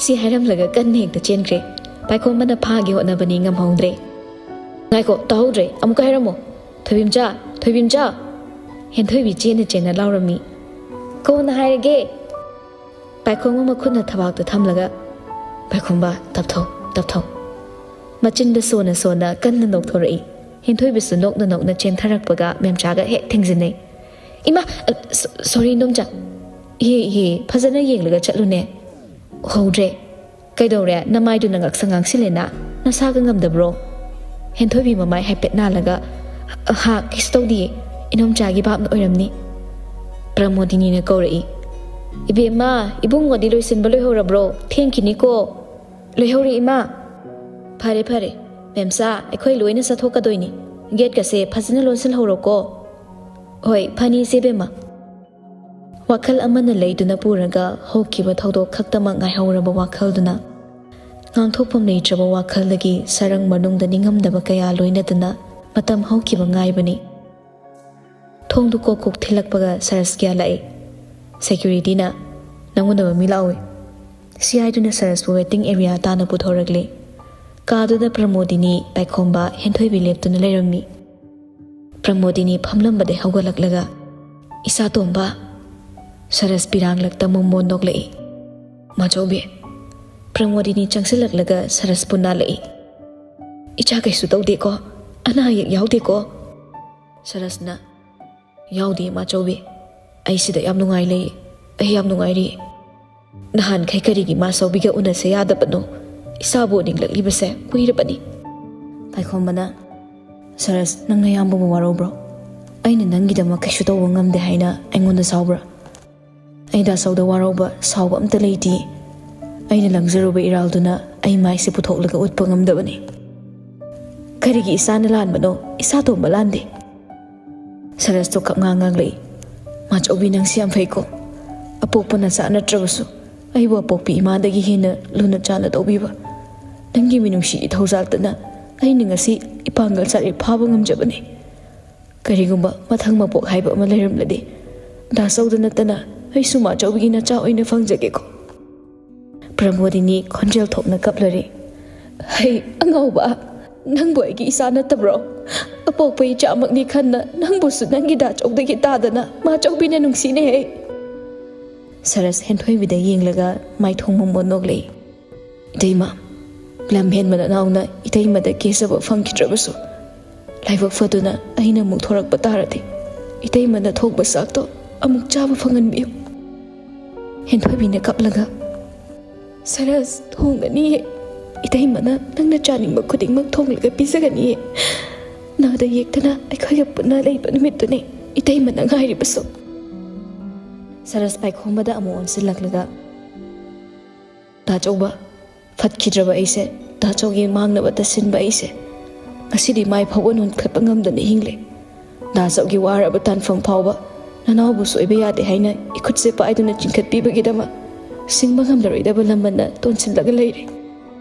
ꯁꯤ ꯍꯥꯏꯔꯝꯂꯒ ꯀꯟꯅ ꯍꯦꯛꯇ ꯆꯦꯟꯈ꯭ꯔꯦ꯫ ꯄꯥꯏꯈꯣꯝꯕꯅ ꯐꯥꯒꯦ ꯍꯣꯠꯅꯕꯅꯤ, ꯉꯝꯍꯧꯗ꯭ꯔꯦ꯫ "ꯉꯥꯏꯈꯣ, ꯇꯥꯍꯧꯗ꯭ꯔꯦ, ꯑꯃꯨꯛꯀ ꯍꯥꯏꯔꯝꯃꯣ꯫ ꯊꯣꯏꯕꯤꯝꯆꯥ! ꯊꯣꯏꯕꯤꯝꯆꯥ!" ꯍꯦꯟꯊꯣꯏꯕꯤ ꯆꯦꯟꯅ ꯆꯦꯟꯅ ꯂꯥꯎꯔꯝꯃꯤ꯫ "ꯀꯣꯟꯅ ꯍꯥꯏꯔꯒꯦ"꯫ ꯄꯥꯏꯈꯣꯝꯕ ꯃꯈꯨꯠꯅ ꯊꯕꯥꯛꯇ ꯊꯝꯂꯒ, "ꯄꯥꯏꯈꯣꯝꯕ, ꯇꯞꯊꯧ, ꯇꯞꯊꯧ"꯫ ꯃꯆꯤꯟꯗ ꯁꯣꯟꯅ ꯁꯣꯟꯅ ꯀꯟꯅ ꯅꯣꯛꯊꯣꯔꯛꯏ꯫ ꯍꯦꯟꯊꯣꯏꯕꯁꯨ ꯅꯣꯛꯅ ꯅꯣꯛꯅ ꯆꯦꯟꯊꯔꯛꯄꯒ ꯃꯦꯝꯆꯥꯒ ꯍꯦꯛ ꯊꯦꯡꯖꯤꯟꯅꯩ꯫ "ꯏꯃꯥ, ꯑ, ꯁꯣ-, ꯁꯣꯔꯤ ꯏꯟꯗꯣꯝꯆꯥ꯫ ꯏꯍꯦ, ꯏꯍꯦ, ꯐꯖꯅ ꯌꯦꯡꯂꯒ ꯆꯠꯂꯨꯅꯦ꯫ ꯍꯧꯗ꯭ꯔꯦ꯫ ꯀꯩꯗꯧꯔꯦ? ꯅꯃꯥꯏꯗꯨꯅ ꯉꯥꯛꯁꯪ ꯉꯥꯡꯁꯤꯜꯂꯦꯅ? ꯅꯁꯥꯒ ꯉꯝꯗꯕ꯭ꯔꯣ?" ꯍꯦꯟꯊꯣꯏꯕꯤ ꯃꯃꯥꯏ ꯍꯥꯏꯐꯦꯠ ꯅꯥꯜꯂꯒ, "ꯍꯥ, ꯀꯩꯁꯨ ꯇꯧꯗꯤꯌꯦ꯫ ꯏꯟꯗꯣꯝꯆꯥꯒꯤ ꯚꯥꯞꯅ ꯑꯣꯏꯔꯝꯅꯤ"꯫ ꯄ꯭ꯔꯃꯣꯗꯤꯅꯤꯅ ꯀꯧꯔꯛꯏ꯫ "ꯏꯕꯦꯝꯃ, ꯏꯕꯨꯡꯉꯣꯗꯤ ꯂꯣꯏꯁꯤꯟꯕ ꯂꯣꯏꯍꯧꯔꯕ꯭ꯔꯣ? ꯊꯦꯡꯈꯤꯅꯤꯀꯣ"꯫ "ꯂꯣꯏꯍꯧꯔꯦ, ꯏꯃꯥ"꯫ "ꯐꯔꯦ, ꯐꯔꯦ꯫ ꯃꯦꯝꯆꯥ, ꯑꯩꯈꯣꯏ ꯂꯣꯏꯅ ꯆꯠꯊꯣꯛꯀꯗꯣꯏꯅꯤ꯫ ꯒꯦꯠꯀꯁꯦ ꯐꯖꯅ ꯂꯣꯟꯁꯤꯜꯍꯧꯔꯣꯀꯣ"꯫ "ꯍꯣꯏ, ꯐꯅꯤ, ꯏꯆꯦ ꯕꯦꯝꯃ"꯫ ꯋꯥꯈꯜ ꯑꯃꯅ ꯂꯩꯗꯨꯅ ꯄꯨꯔꯒ ꯍꯧꯈꯤꯕ ꯊꯧꯗꯣꯛ ꯈꯛꯇꯃꯛ ꯉꯥꯏꯍꯧꯔꯕ ꯋꯥꯈꯜꯗꯨꯅ ꯉꯥꯡꯊꯣꯛꯐꯝ ꯂꯩꯇ꯭ꯔꯕ ꯋꯥꯈꯜꯗꯒꯤ ꯁꯔꯪ ꯃꯅꯨꯡꯗ ꯅꯤꯡꯉꯝꯗꯕ ꯀꯌꯥ ꯂꯣꯏꯅꯗꯨꯅ ꯃꯇꯝ ꯍꯧꯈꯤꯕ ꯉꯥꯏꯕꯅꯤ꯫ ꯊꯣꯡꯗꯨ ꯀꯣꯛ ꯀꯣꯛ ꯊꯤꯜꯂꯛꯄꯒ ꯁꯔꯁ ꯀꯌꯥ ꯂꯥꯛꯏ꯫ ꯁꯦꯀ꯭ꯌꯨꯔꯤꯇꯤꯅ, "ꯅꯪ ꯎꯅꯕ ꯃꯤ ꯂꯥꯛꯎꯏ"꯫ ꯁꯤ ꯍꯥꯏꯗꯨꯅ ꯁꯔꯁꯄꯨ ꯋꯦꯇꯤꯡ ꯑꯦꯔꯤꯌꯥ ꯇꯥꯅ ꯄꯨꯊꯣꯔꯛꯂꯦ꯫ ꯀꯥꯗꯨꯗ ꯄ꯭ꯔꯃꯣꯗꯤꯅꯤ, ꯄꯥꯏꯈꯣꯝꯕ, ꯍꯦꯟꯊꯣꯏꯕꯤ ꯂꯦꯞꯇꯨꯅ ꯂꯩꯔꯝꯃꯤ꯫ ꯄ꯭ꯔꯃꯣꯗꯤꯅꯤ ꯐꯝꯂꯝꯕꯗꯩ ꯍꯧꯒꯠꯂꯛꯂꯒ, "ꯏꯆꯥ ꯇꯣꯝꯕ"꯫ ꯁꯔꯁ ꯄꯤꯔꯥꯡꯂꯛꯇ ꯃꯣꯃꯣꯟ ꯅꯣꯛꯂꯛꯏ꯫ "ꯃꯥꯆꯧꯕꯤ"꯫ ꯄ꯭ꯔꯃꯣꯗꯤꯅꯤ ꯆꯪꯁꯤꯜꯂꯛꯂꯒ ꯁꯔꯁꯄꯨ ꯅꯥꯜꯂꯛꯏ꯫ "ꯏꯆꯥ ꯀꯩꯁꯨ ꯇꯧꯗꯦꯀꯣ? ꯑꯅꯥ ꯑꯌꯦꯛ ꯌꯥꯎꯗꯦꯀꯣ?" ꯁꯔꯁꯅ, "ꯌꯥꯎꯗꯦ, ꯃꯥꯆꯧꯕꯤ꯫ ꯑꯩ ꯁꯤꯗ ꯌꯥꯝ ꯅꯨꯡꯉꯥꯏ ꯂꯩ꯫ ꯑꯩ ꯌꯥꯝ ꯅꯨꯡꯉꯥꯏꯔꯤ꯫ ꯅꯍꯥꯟꯈꯩ ꯀꯔꯤꯒꯤ ꯃꯥꯆꯧꯕꯤꯒ ꯎꯅꯁꯦ ꯌꯥꯗꯕꯅꯣ? ꯏꯆꯥꯕꯨ ꯅꯤꯡꯂꯛꯂꯤꯕꯁꯦ ꯀꯨꯏꯔꯕꯅꯤ"꯫ ꯄꯥꯏꯈꯣꯝꯕꯅ, "ꯁꯔꯁ, ꯅꯪ ꯅꯌꯥꯝꯕꯕꯨ ꯋꯥꯔꯧꯕ꯭ꯔꯣ? ꯑꯩꯅ ꯅꯪꯒꯤꯗꯃꯛ ꯀꯩꯁꯨ ꯇꯧꯕ ꯉꯝꯗꯦ ꯍꯥꯏꯅ ꯑꯩꯉꯣꯟꯗ ꯁꯥꯎꯕ꯭ꯔꯥ? ꯑꯩ ꯗꯥꯆꯧꯗ ꯋꯥꯔꯧꯕ, ꯁꯥꯎꯕ ꯑꯝꯇ ꯂꯩꯇꯦ꯫ ꯑꯩꯅ ꯂꯪꯖꯔꯨꯕ ꯏꯔꯥꯜꯗꯨꯅ ꯑꯩ ꯃꯥꯏꯁꯦ ꯄꯨꯊꯣꯛꯂꯒ ꯎꯠꯄ ꯉꯝꯗꯕꯅꯤ꯫ ꯀꯔꯤꯒꯤ ꯏꯆꯥꯅ ꯂꯥꯟꯕꯅꯣ? ꯏꯆꯥ ꯇꯣꯝꯕ ꯂꯥꯟꯗꯦ"꯫ ꯁꯔꯁꯇꯣ ꯀꯞꯉꯥꯡ ꯉꯥꯡꯂꯛꯏ꯫ "ꯃꯥꯆꯧꯕꯤ, ꯅꯪꯁꯤ ꯌꯥꯝ ꯐꯩꯀꯣ꯫ ꯑꯄꯣꯛꯄ ꯅꯆꯥ ꯅꯠꯇ꯭ꯔꯕꯁꯨ ꯑꯩꯕꯨ ꯑꯄꯣꯛꯄꯤ ꯏꯃꯥꯗꯒꯤ ꯍꯦꯟꯅ ꯂꯨꯅ ꯆꯥꯟꯅ ꯇꯧꯕꯤꯕ ꯅꯪꯒꯤ ꯃꯤꯅꯨꯡꯁꯤꯒꯤ ꯊꯧꯖꯥꯜꯇꯅ ꯑꯩꯅ ꯉꯁꯤ ꯏꯄꯥꯡꯒꯜ ꯁꯥꯔꯦ ꯐꯥꯕ ꯉꯝꯖꯕꯅꯤ꯫ ꯀꯔꯤꯒꯨꯝꯕ ꯃꯊꯪ ꯃꯄꯣꯛ ꯍꯥꯏꯕ ꯑꯃ ꯂꯩꯔꯝꯂꯗꯤ, ꯗꯥꯆꯧꯗ ꯅꯠꯇꯅ ꯑꯩꯁꯨ ꯃꯥꯆꯧꯕꯤꯒꯤ ꯅꯆꯥ ꯑꯣꯏꯅ ꯐꯪꯖꯒꯦꯀꯣ"꯫ ꯄ꯭ꯔꯃꯣꯗꯤꯅꯤ ꯈꯣꯟꯖꯦꯜ ꯊꯣꯛꯅ ꯀꯞꯂꯔꯦ꯫ "ꯍꯩ, ꯑꯉꯥꯎꯕ, ꯅꯪꯕꯨ ꯑꯩꯒꯤ ꯏꯆꯥ ꯅꯠꯇꯕ꯭ꯔꯣ? ꯑꯄꯣꯛꯄ ꯏꯆꯥꯃꯛꯅꯤ ꯈꯟꯅ ꯅꯪꯕꯨꯁꯨ ꯅꯪꯒꯤ ꯗꯥꯆꯧꯗꯒꯤ ꯇꯥꯗꯅ ꯃꯥꯆꯧꯕꯤꯅ ꯅꯨꯡꯁꯤꯅꯦ ꯍꯩ"꯫ ꯁꯔꯁ ꯍꯦꯟꯊꯣꯏꯕꯤꯗ ꯌꯦꯡꯂꯒ ꯃꯥꯏꯊꯣꯡ ꯃꯝꯃꯣꯟ ꯅꯣꯛꯂꯛꯏ꯫ "ꯏꯇꯩꯃ, ꯂꯝ ꯍꯦꯟꯕ ꯅꯅꯥꯎꯅ ꯏꯇꯩꯃꯗ ꯀꯦꯖꯕ ꯐꯪꯈꯤꯗ꯭ꯔꯕꯁꯨ, ꯂꯥꯏꯕꯛ ꯐꯗꯨꯅ ꯑꯩꯅ ꯑꯃꯨꯛ ꯊꯣꯔꯛꯄ ꯇꯥꯔꯗꯤ, ꯏꯇꯩꯃꯅ ꯊꯣꯡꯕ ꯆꯥꯛꯇꯣ ꯑꯃꯨꯛ ꯆꯥꯕ ꯐꯪꯍꯟꯕꯤꯌꯨ꯫" ꯍꯦꯟꯊꯣꯏꯕꯤꯅ ꯀꯞꯂꯒ, "ꯁꯔꯁ, ꯊꯣꯡꯒꯅꯤꯌꯦ꯫ ꯏꯇꯩꯃꯅ ꯅꯪꯅ ꯆꯥꯅꯤꯡꯕ ꯈꯨꯗꯤꯡꯃꯛ ꯊꯣꯡꯂꯒ ꯄꯤꯖꯒꯅꯤꯌꯦ꯫ ꯅꯥꯗ ꯌꯦꯛꯇꯅ ꯑꯩꯈꯣꯏꯒ ꯄꯨꯟꯅ ꯂꯩꯕ ꯅꯨꯃꯤꯠꯇꯨꯅꯦ ꯏꯇꯩꯃꯅ ꯉꯥꯏꯔꯤꯕꯁꯨ꯫" ꯁꯔꯁ ꯄꯥꯏꯈꯣꯝꯕꯗ ꯑꯃꯨꯛ ꯑꯣꯟꯁꯤꯜꯂꯛꯂꯒ, "ꯇꯥꯆꯧꯕ, ꯐꯠꯈꯤꯗ꯭ꯔꯕ ꯑꯩꯁꯦ, ꯇꯥꯆꯧꯒꯤ ꯃꯥꯡꯅꯕ ꯇꯠꯁꯤꯟꯕ ꯑꯩꯁꯦ, ꯉꯁꯤꯗꯤ ꯃꯥꯏ ꯐꯥꯎꯕ ꯅꯣꯟꯈꯠꯄ ꯉꯝꯗꯅ ꯍꯤꯡꯂꯦ꯫ ꯗꯥꯆꯧꯒꯤ ꯋꯥꯔꯕ ꯇꯥꯟꯐꯝ ꯐꯥꯎꯕ ꯅꯅꯥꯎꯕꯨ ꯁꯣꯏꯕ ꯌꯥꯗꯦ ꯍꯥꯏꯅ ꯏꯈꯨꯠꯁꯦ ꯄꯥꯏꯗꯨꯅ ꯆꯤꯡꯈꯠꯄꯤꯕꯒꯤꯗꯃꯛ ꯁꯤꯡꯕ ꯉꯝꯂꯔꯣꯏꯗꯕ ꯂꯃꯟꯅ ꯇꯣꯟꯁꯤꯜꯂꯒ ꯂꯩꯔꯦ꯫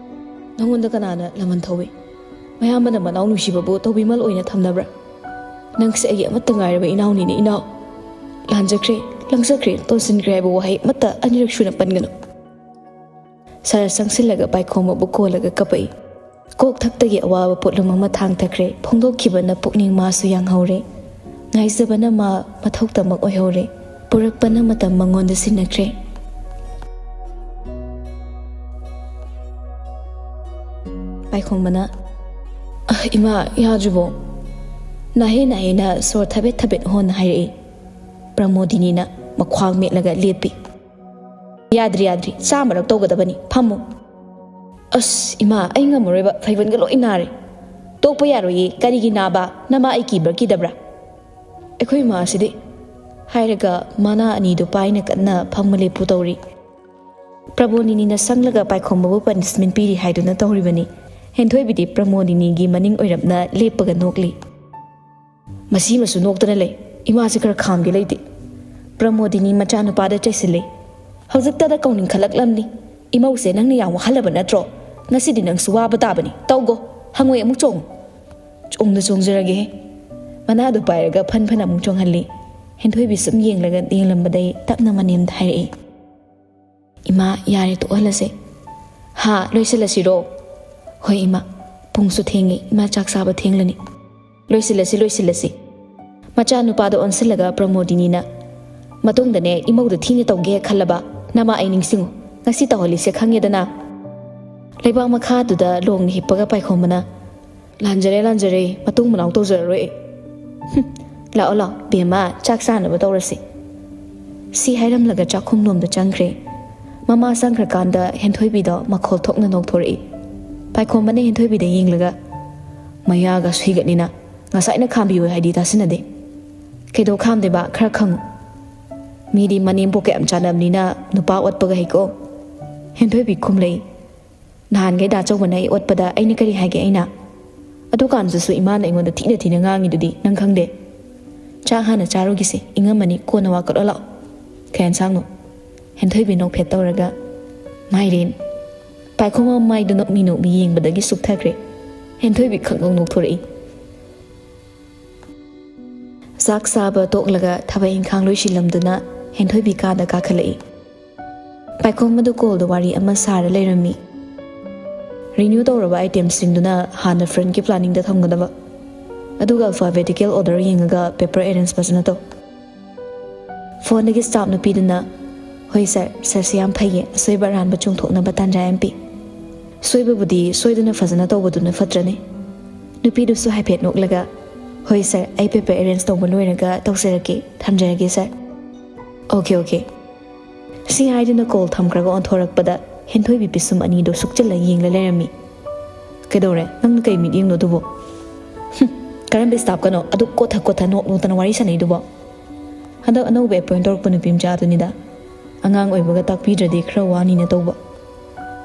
ꯅꯉꯣꯟꯗ ꯀꯅꯥꯅ ꯂꯃꯟ ꯊꯧꯏ? ꯃꯌꯥꯝꯕꯅ ꯃꯅꯥꯎ ꯅꯨꯡꯁꯤꯕꯕꯨ ꯇꯧꯕꯤꯃꯜ ꯑꯣꯏꯅ ꯊꯝꯅꯕ꯭ꯔꯥ? ꯅꯪꯁꯦ ꯑꯩꯒꯤ ꯑꯃꯠꯇ ꯉꯥꯏꯔꯕ ꯏꯅꯥꯎꯅꯤꯅꯦ, ꯏꯅꯥꯎ꯫ ꯂꯥꯟꯖꯈ꯭ꯔꯦ, ꯂꯪꯖꯈ꯭ꯔꯦ, ꯇꯣꯟꯁꯤꯟꯈ꯭ꯔꯦ" ꯍꯥꯏꯕ ꯋꯥꯍꯩ ꯑꯃꯠꯇ ꯑꯅꯤꯔꯛ ꯁꯨꯅ ꯄꯟꯒꯅꯨ꯫ ꯁꯔ ꯆꯪꯁꯤꯜꯂꯒ ꯄꯥꯏꯈꯣꯝꯕꯕꯨ ꯀꯣꯜꯂꯒ ꯀꯞꯄꯛꯏ꯫ ꯀꯣꯛ ꯊꯛꯇꯒꯤ ꯑꯋꯥꯕ ꯄꯣꯠꯂꯨꯝ ꯑꯃ ꯊꯥꯡꯊꯈ꯭ꯔꯦ꯫ ꯐꯣꯡꯗꯣꯛꯈꯤꯕꯅ ꯄꯨꯛꯅꯤꯡ ꯃꯥꯁꯨ ꯌꯥꯡꯍꯧꯔꯦ꯫ ꯉꯥꯏꯖꯕꯅ ꯃꯥ ꯃꯊꯧ ꯇꯃꯛ ꯑꯣꯏꯍꯧꯔꯦ꯫ ꯄꯨꯔꯛꯄꯅ ꯃꯇꯝ ꯃꯉꯣꯟꯗ ꯁꯤꯟꯅꯈ꯭ꯔꯦ꯫ ꯄꯥꯏꯈꯣꯝꯕꯅ, "ꯑ, ꯏꯃꯥ, ꯌꯥꯗ꯭ꯔꯤꯕꯣ? ꯅꯥꯍꯦ ꯅꯥꯍꯦꯅ ꯁꯣꯔ ꯊꯕꯦꯠ ꯊꯕꯦꯠ ꯍꯣꯟꯅ ꯍꯥꯏꯔꯛꯏ꯫" ꯄ꯭ꯔꯃꯣꯗꯤꯅꯤꯅ ꯃꯈ꯭ꯋꯥꯡ ꯃꯦꯠꯂꯒ ꯂꯦꯞꯄꯤ꯫ "ꯌꯥꯗ꯭ꯔꯤ, ꯌꯥꯗ꯭ꯔꯤ, ꯆꯥꯝꯃꯔꯛ ꯇꯧꯒꯗꯕꯅꯤ, ꯐꯝꯃꯨ꯫" "ꯑꯁ, ꯏꯃꯥ, ꯑꯩ ꯉꯝꯃꯔꯣꯏꯕ, ꯐꯩꯒꯟꯒ ꯂꯣꯏ ꯅꯥꯔꯦ꯫" "ꯇꯣꯛꯄ ꯌꯥꯔꯣꯏꯌꯦ, ꯀꯔꯤꯒꯤ ꯅꯥꯕ? ꯅꯃꯥ ꯑꯩ ꯀꯤꯕ꯭ꯔꯥ ꯀꯤꯗꯕ꯭ꯔꯥ?" "ꯑꯩꯈꯣꯏ ꯏꯃꯥꯁꯤꯗꯤ꯫" ꯍꯥꯏꯔꯒ ꯃꯅꯥ ꯑꯅꯤꯗꯨ ꯄꯥꯏꯅ ꯀꯟꯅ ꯐꯝꯃ ꯂꯦꯞꯄꯨ ꯇꯧꯔꯤ꯫ ꯄ꯭ꯔꯕꯣꯅꯤꯅꯤꯅ ꯁꯪꯂꯒ ꯄꯥꯏꯈꯣꯝꯕꯕꯨ ꯄꯅꯤꯁꯃꯦꯟ ꯄꯤꯔꯤ ꯍꯥꯏꯗꯨꯅ ꯇꯧꯔꯤꯕꯅꯤ꯫ ꯍꯦꯟꯊꯣꯏꯕꯤꯗꯤ ꯄ꯭ꯔꯃꯣꯗꯤꯅꯤꯒꯤ ꯃꯅꯤꯡ ꯑꯣꯏꯔꯞꯅ ꯂꯦꯞꯄꯒ ꯅꯣꯛꯂꯤ꯫ "ꯃꯁꯤꯃꯁꯨ ꯅꯣꯛꯇꯅ ꯂꯩ꯫ ꯏꯃꯥꯁꯤ ꯈꯔ ꯈꯥꯝꯒꯦ ꯂꯩꯇꯦ꯫" ꯄ꯭ꯔꯃꯣꯗꯤꯅꯤ ꯃꯆꯥꯅꯨꯄꯥꯗ ꯆꯩꯁꯤꯜꯂꯤ꯫ "ꯍꯧꯖꯤꯛꯇꯗ ꯀꯧꯅꯤꯡꯈꯠꯂꯛꯂꯝꯅꯤ꯫ ꯏꯃꯧꯁꯦ ꯅꯪꯅ ꯌꯥꯝ ꯋꯥꯍꯜꯂꯕ ꯅꯠꯇ꯭ꯔꯣ? ꯉꯁꯤꯗꯤ ꯅꯪꯁꯨ ꯋꯥꯕ ꯇꯥꯕꯅꯤ꯫ ꯇꯧꯒꯣ, ꯍꯪꯉꯣꯏ ꯑꯃꯨꯛ ꯆꯣꯡꯉꯨ꯫" "ꯆꯣꯡꯗ ꯆꯣꯡꯖꯔꯒꯦꯍꯦ꯫" ꯃꯅꯥꯗꯨ ꯄꯥꯏꯔꯒ ꯐꯟ ꯐꯟ ꯑꯃꯨꯛ ꯆꯣꯡꯍꯜꯂꯤ꯫ ꯍꯦꯟꯊꯣꯏꯕꯤ ꯁꯨꯝ ꯌꯦꯡꯂꯒ, ꯌꯦꯡꯂꯝꯕꯗꯩ ꯇꯞꯅ ꯃꯅꯦꯝꯗ ꯍꯥꯏꯔꯛꯏ꯫ "ꯏꯃꯥ, ꯌꯥꯔꯦ, ꯇꯣꯛꯍꯜꯂꯁꯦ꯫" "ꯍꯥ, ꯂꯣꯏꯁꯤꯜꯂꯁꯤꯔꯣ?" "ꯍꯣꯏ ꯏꯃꯥ, ꯄꯨꯡꯁꯨ ꯊꯦꯡꯉꯦ, ꯏꯃꯥ ꯆꯥꯛ ꯆꯥꯕ ꯊꯦꯡꯂꯅꯤ꯫" "ꯂꯣꯏꯁꯤꯜꯂꯁꯤ, ꯂꯣꯏꯁꯤꯜꯂꯁꯤ꯫" ꯃꯆꯥꯅꯨꯄꯥꯗ ꯑꯣꯟꯁꯤꯜꯂꯒ ꯄ꯭ꯔꯃꯣꯗꯤꯅꯤꯅ, ꯃꯇꯨꯡꯗꯅꯦ ꯏꯃꯧꯗ ꯊꯤꯅ ꯇꯧꯒꯦ ꯈꯜꯂꯕ ꯅꯃꯥ ꯑꯩ ꯅꯤꯡꯁꯤꯡꯉꯨ꯫ ꯉꯁꯤ ꯇꯧꯍꯜꯂꯤꯁꯦ ꯈꯪꯉꯦꯗꯅ꯫ ꯂꯩꯕꯥꯛ ꯃꯈꯥꯗꯨꯗ ꯂꯣꯡꯅ ꯍꯤꯞꯄꯒ ꯄꯥꯏꯈꯣꯝꯕꯅ, "ꯂꯥꯟꯖꯔꯦ, ꯂꯥꯟꯖꯔꯦ, ꯃꯇꯨꯡ ꯃꯅꯥꯎ ꯇꯧꯖꯔꯔꯣꯏ ꯑꯩ꯫ ꯍꯨꯝ, ꯂꯥꯛꯑꯣ, ꯂꯥꯛꯑꯣ, ꯕꯦꯝꯃ, ꯆꯥꯛ ꯆꯥꯅꯕ ꯇꯧꯔꯁꯤ"꯫ ꯁꯤ ꯍꯥꯏꯔꯝꯂꯒ ꯆꯥꯛꯈꯨꯝꯂꯣꯝꯗ ꯆꯪꯈ꯭ꯔꯦ꯫ ꯃꯃꯥ ꯆꯪꯈ꯭ꯔꯀꯥꯟꯗ ꯍꯦꯟꯊꯣꯏꯕꯤꯗꯣ ꯃꯈꯣꯜ ꯊꯣꯛꯅ ꯅꯣꯛꯊꯣꯔꯛꯏ꯫ ꯄꯥꯏꯈꯣꯝꯕꯅ ꯍꯦꯟꯊꯣꯏꯕꯤꯗ ꯌꯦꯡꯂꯒ, "ꯃꯌꯥꯒ ꯁꯨꯏꯒꯠꯂꯤꯅ, ꯉꯁꯥꯏꯅ ꯈꯥꯝꯕꯤꯌꯨ ꯍꯥꯏꯗꯤ ꯇꯥꯁꯤꯟꯅꯗꯦ꯫ ꯀꯩꯗꯧ ꯈꯥꯝꯗꯦꯕ? ꯈꯔ ꯈꯪꯉꯨ꯫ ꯃꯤꯗꯤ ꯃꯅꯦꯝꯄꯣꯛꯀ ꯌꯥꯝ ꯆꯥꯟꯅꯕꯅꯤꯅ ꯅꯨꯄꯥ ꯑꯣꯠꯄꯒ ꯍꯩꯀꯣ"꯫ ꯍꯦꯟꯊꯣꯏꯕꯤ ꯈꯨꯝꯂꯩ꯫ "ꯅꯍꯥꯟꯈꯩ ꯗꯥ ꯆꯧꯕꯅ ꯑꯩ ꯑꯣꯠꯄꯗ ꯑꯩꯅ ꯀꯔꯤ ꯍꯥꯏꯒꯦ ꯑꯩꯅ? ꯑꯗꯨꯀꯥꯟꯗꯁꯨ ꯏꯃꯥꯅ ꯑꯩꯉꯣꯟꯗ ꯊꯤꯅ ꯊꯤꯅ ꯉꯥꯡꯉꯤꯗꯨꯗꯤ ꯅꯪ ꯈꯪꯗꯦ꯫ ꯆꯥꯛ ꯍꯥꯟꯅ ꯆꯥꯔꯨꯒꯤꯁꯦ, ꯏꯪꯉꯝꯃꯅꯤ, ꯀꯣꯟꯅ ꯋꯥꯀꯠꯂꯣ ꯂꯥꯛꯑꯣ"꯫ "ꯀꯩ ꯌꯦꯟꯁꯥꯡꯅꯣ?" ꯍꯦꯟꯊꯣꯏꯕꯤ ꯅꯣꯛꯐꯦꯠ ꯇꯧꯔꯒ, "ꯃꯥꯏꯔꯦꯟ"꯫ ꯄꯥꯏꯈꯣꯝꯕ ꯃꯃꯥꯏꯗꯨ ꯅꯣꯛꯃꯤ ꯅꯣꯛꯃꯤ ꯌꯦꯡꯕꯗꯒꯤ ꯁꯨꯞꯊꯈ꯭ꯔꯦ꯫ ꯍꯦꯟꯊꯣꯏꯕꯤ ꯈꯪꯅꯣꯛ ꯅꯣꯛꯊꯣꯔꯛꯏ꯫ ꯆꯥꯛ ꯆꯥꯕ ꯇꯣꯛꯂꯒ ꯊꯕꯛ ꯏꯪꯈꯥꯡ ꯂꯣꯏꯁꯤꯜꯂꯝꯗꯨꯅ ꯍꯦꯟꯊꯣꯏꯕꯤ ꯀꯥꯗ ꯀꯥꯈꯠꯂꯛꯏ꯫ ꯄꯥꯏꯈꯣꯝꯕꯗꯨ ꯀꯣꯜꯗ ꯋꯥꯔꯤ ꯑꯃ ꯁꯥꯔ ꯂꯩꯔꯝꯃꯤ꯫ ꯔꯤꯅ꯭ꯌꯨ ꯇꯧꯔꯕ ꯑꯥꯏꯇꯦꯝꯁꯤꯡꯗꯨꯅ ꯍꯥꯟꯅ ꯐ꯭ꯔꯟꯠꯀꯤ ꯄ꯭ꯂꯥꯅꯤꯡꯗ ꯊꯝꯒꯗꯕ꯫ ꯑꯗꯨꯒ ꯑꯜꯐꯥꯕꯦꯇꯤꯀꯦꯜ ꯑꯣꯔꯗꯔ ꯌꯦꯡꯉꯒ ꯄꯦꯄꯔ ꯑꯦꯔꯦꯟꯖ ꯐꯖꯅ ꯇꯧ꯫ ꯐꯣꯟꯗꯒꯤ ꯁ꯭ꯇꯥꯐ ꯅꯨꯄꯤꯗꯨꯅ, "ꯍꯣꯏ ꯁꯥꯔ, ꯁꯥꯔꯁꯤ ꯌꯥꯝ ꯐꯩꯌꯦ, ꯑꯁꯣꯏꯕ ꯑꯔꯥꯟꯕ ꯆꯨꯝꯊꯣꯛꯅꯕ ꯇꯥꯟꯖꯥ ꯌꯥꯝ ꯄꯤ"꯫ "ꯁꯣꯏꯕꯕꯨꯗꯤ ꯁꯣꯏꯗꯅ ꯐꯖꯅ ꯇꯧꯕꯗꯨꯅ ꯐꯠꯇ꯭ꯔꯅꯦ?" ꯅꯨꯄꯤꯗꯨꯁꯨ ꯍꯥꯏꯐꯦꯠ ꯅꯣꯛꯂꯒ, "ꯍꯣꯏ ꯁꯥꯔ, ꯑꯩ ꯄꯦꯄꯔ ꯑꯦꯔꯦꯟꯖ ꯇꯧꯕ ꯂꯣꯏꯔꯒ ꯇꯧꯖꯔꯛꯀꯦ, ꯊꯝꯖꯔꯒꯦ ꯁꯥꯔ"꯫ "Okay, okay". ꯁꯤ ꯍꯥꯏꯗꯨꯅ ꯀꯣꯜ ꯊꯝꯈ꯭ꯔꯒ ꯑꯣꯟꯊꯣꯔꯛꯄꯗ ꯍꯦꯟꯊꯣꯏꯕꯤ ꯄꯤꯁꯨꯝ ꯑꯅꯤꯗꯣ ꯁꯨꯛꯆꯜꯂ ꯌꯦꯡꯂ ꯂꯩꯔꯝꯃꯤ꯫ "ꯀꯩꯗꯧꯔꯦ? ꯅꯪꯅ ꯀꯩ ꯃꯤꯠꯌꯦꯡꯅꯣ ꯑꯗꯨꯕꯣ?" "ꯍꯨꯝ, ꯀꯔꯝꯕ ꯁ꯭ꯇꯥꯐꯀꯅꯣ ꯑꯗꯨ ꯀꯣꯠꯊ ꯀꯣꯠꯊ ꯅꯣꯛ ꯅꯣꯛꯇꯅ ꯋꯥꯔꯤ ꯁꯥꯟꯅꯩꯗꯨꯕꯣ?" "ꯍꯟꯗꯛ ꯑꯅꯧꯕ ꯑꯦꯄꯣꯏꯟ ꯇꯧꯔꯛꯄ ꯅꯨꯄꯤ ꯃꯆꯥꯗꯨꯅꯤꯗ꯫ ꯑꯉꯥꯡ ꯑꯣꯏꯕꯒ ꯇꯥꯛꯄꯤꯗ꯭ꯔꯗꯤ ꯈꯔ ꯋꯥꯅꯤꯅ ꯇꯧꯕ꯫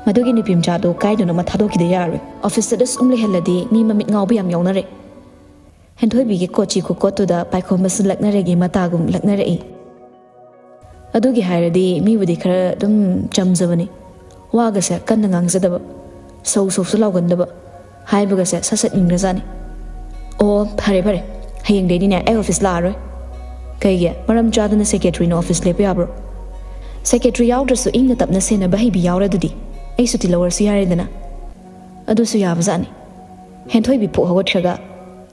ꯃꯗꯨꯒꯤ ꯅꯨꯄꯤ ꯃꯆꯥꯗꯣ ꯀꯥꯏꯗꯅꯣꯃ ꯊꯥꯗꯣꯛꯈꯤꯗ ꯌꯥꯔꯣꯏ꯫ ꯑꯣꯐꯤꯁꯇ ꯁꯨꯝ ꯂꯩꯍꯜꯂꯗꯤ ꯃꯤ ꯃꯃꯤꯠ ꯉꯥꯎꯕ ꯌꯥꯝ ꯌꯥꯎꯅꯔꯦ"꯫ ꯍꯦꯟꯊꯣꯏꯕꯤꯒꯤ ꯀꯣꯆꯤ ꯈꯨꯀꯣꯠꯇꯨꯗ ꯄꯥꯏꯈꯣꯝꯕꯁꯨ ꯂꯛꯅꯔꯒꯦ ꯃꯇꯥꯒꯨꯝ ꯂꯛꯅꯔꯛꯏ꯫ ꯑꯗꯨꯒꯤ ꯍꯥꯏꯔꯗꯤ ꯃꯤꯕꯨꯗꯤ ꯈꯔ ꯑꯗꯨꯝ ꯆꯝꯖꯕꯅꯤ꯫ ꯋꯥꯒꯁꯦ ꯀꯟꯅ ꯉꯥꯡꯖꯗꯕ, ꯁꯧ ꯁꯧꯁꯨ ꯂꯥꯎꯒꯟꯗꯕ, ꯍꯥꯏꯕꯒꯁꯦ ꯁꯠ ꯁꯠ ꯏꯟꯈ꯭ꯔꯖꯥꯠꯅꯤ꯫ "ꯑꯣ, ꯐꯔꯦ ꯐꯔꯦ, ꯍꯌꯦꯡꯗꯩꯗꯤꯅꯦ ꯑꯩ ꯑꯣꯐꯤꯁ ꯂꯥꯛꯑꯔꯣꯏ"꯫ "ꯀꯩꯒꯤ? ꯃꯔꯝ ꯆꯥꯗꯅ ꯁꯦꯀ꯭ꯔꯦꯇꯔꯤꯅ ꯑꯣꯐꯤꯁ ꯂꯦꯞꯄ ꯌꯥꯕ꯭ꯔꯣ?" "ꯁꯦꯀ꯭ꯔꯦꯇꯔꯤ ꯌꯥꯎꯗ꯭ꯔꯁꯨ ꯏꯪꯅ ꯇꯞꯅ ꯁꯦꯟꯅꯕ ꯍꯩꯕꯤ ꯌꯥꯎꯔꯗꯨꯗꯤ꯫ ꯑꯩ ꯁꯨꯇꯤ ꯂꯧꯔꯁꯨ ꯌꯥꯔꯦꯗꯅ"꯫ ꯑꯗꯨꯁꯨ ꯌꯥꯕꯖꯥꯠꯅꯤ꯫ ꯍꯦꯟꯊꯣꯏꯕꯤ ꯐꯨꯛ ꯍꯧꯒꯠꯈ꯭ꯔꯒ,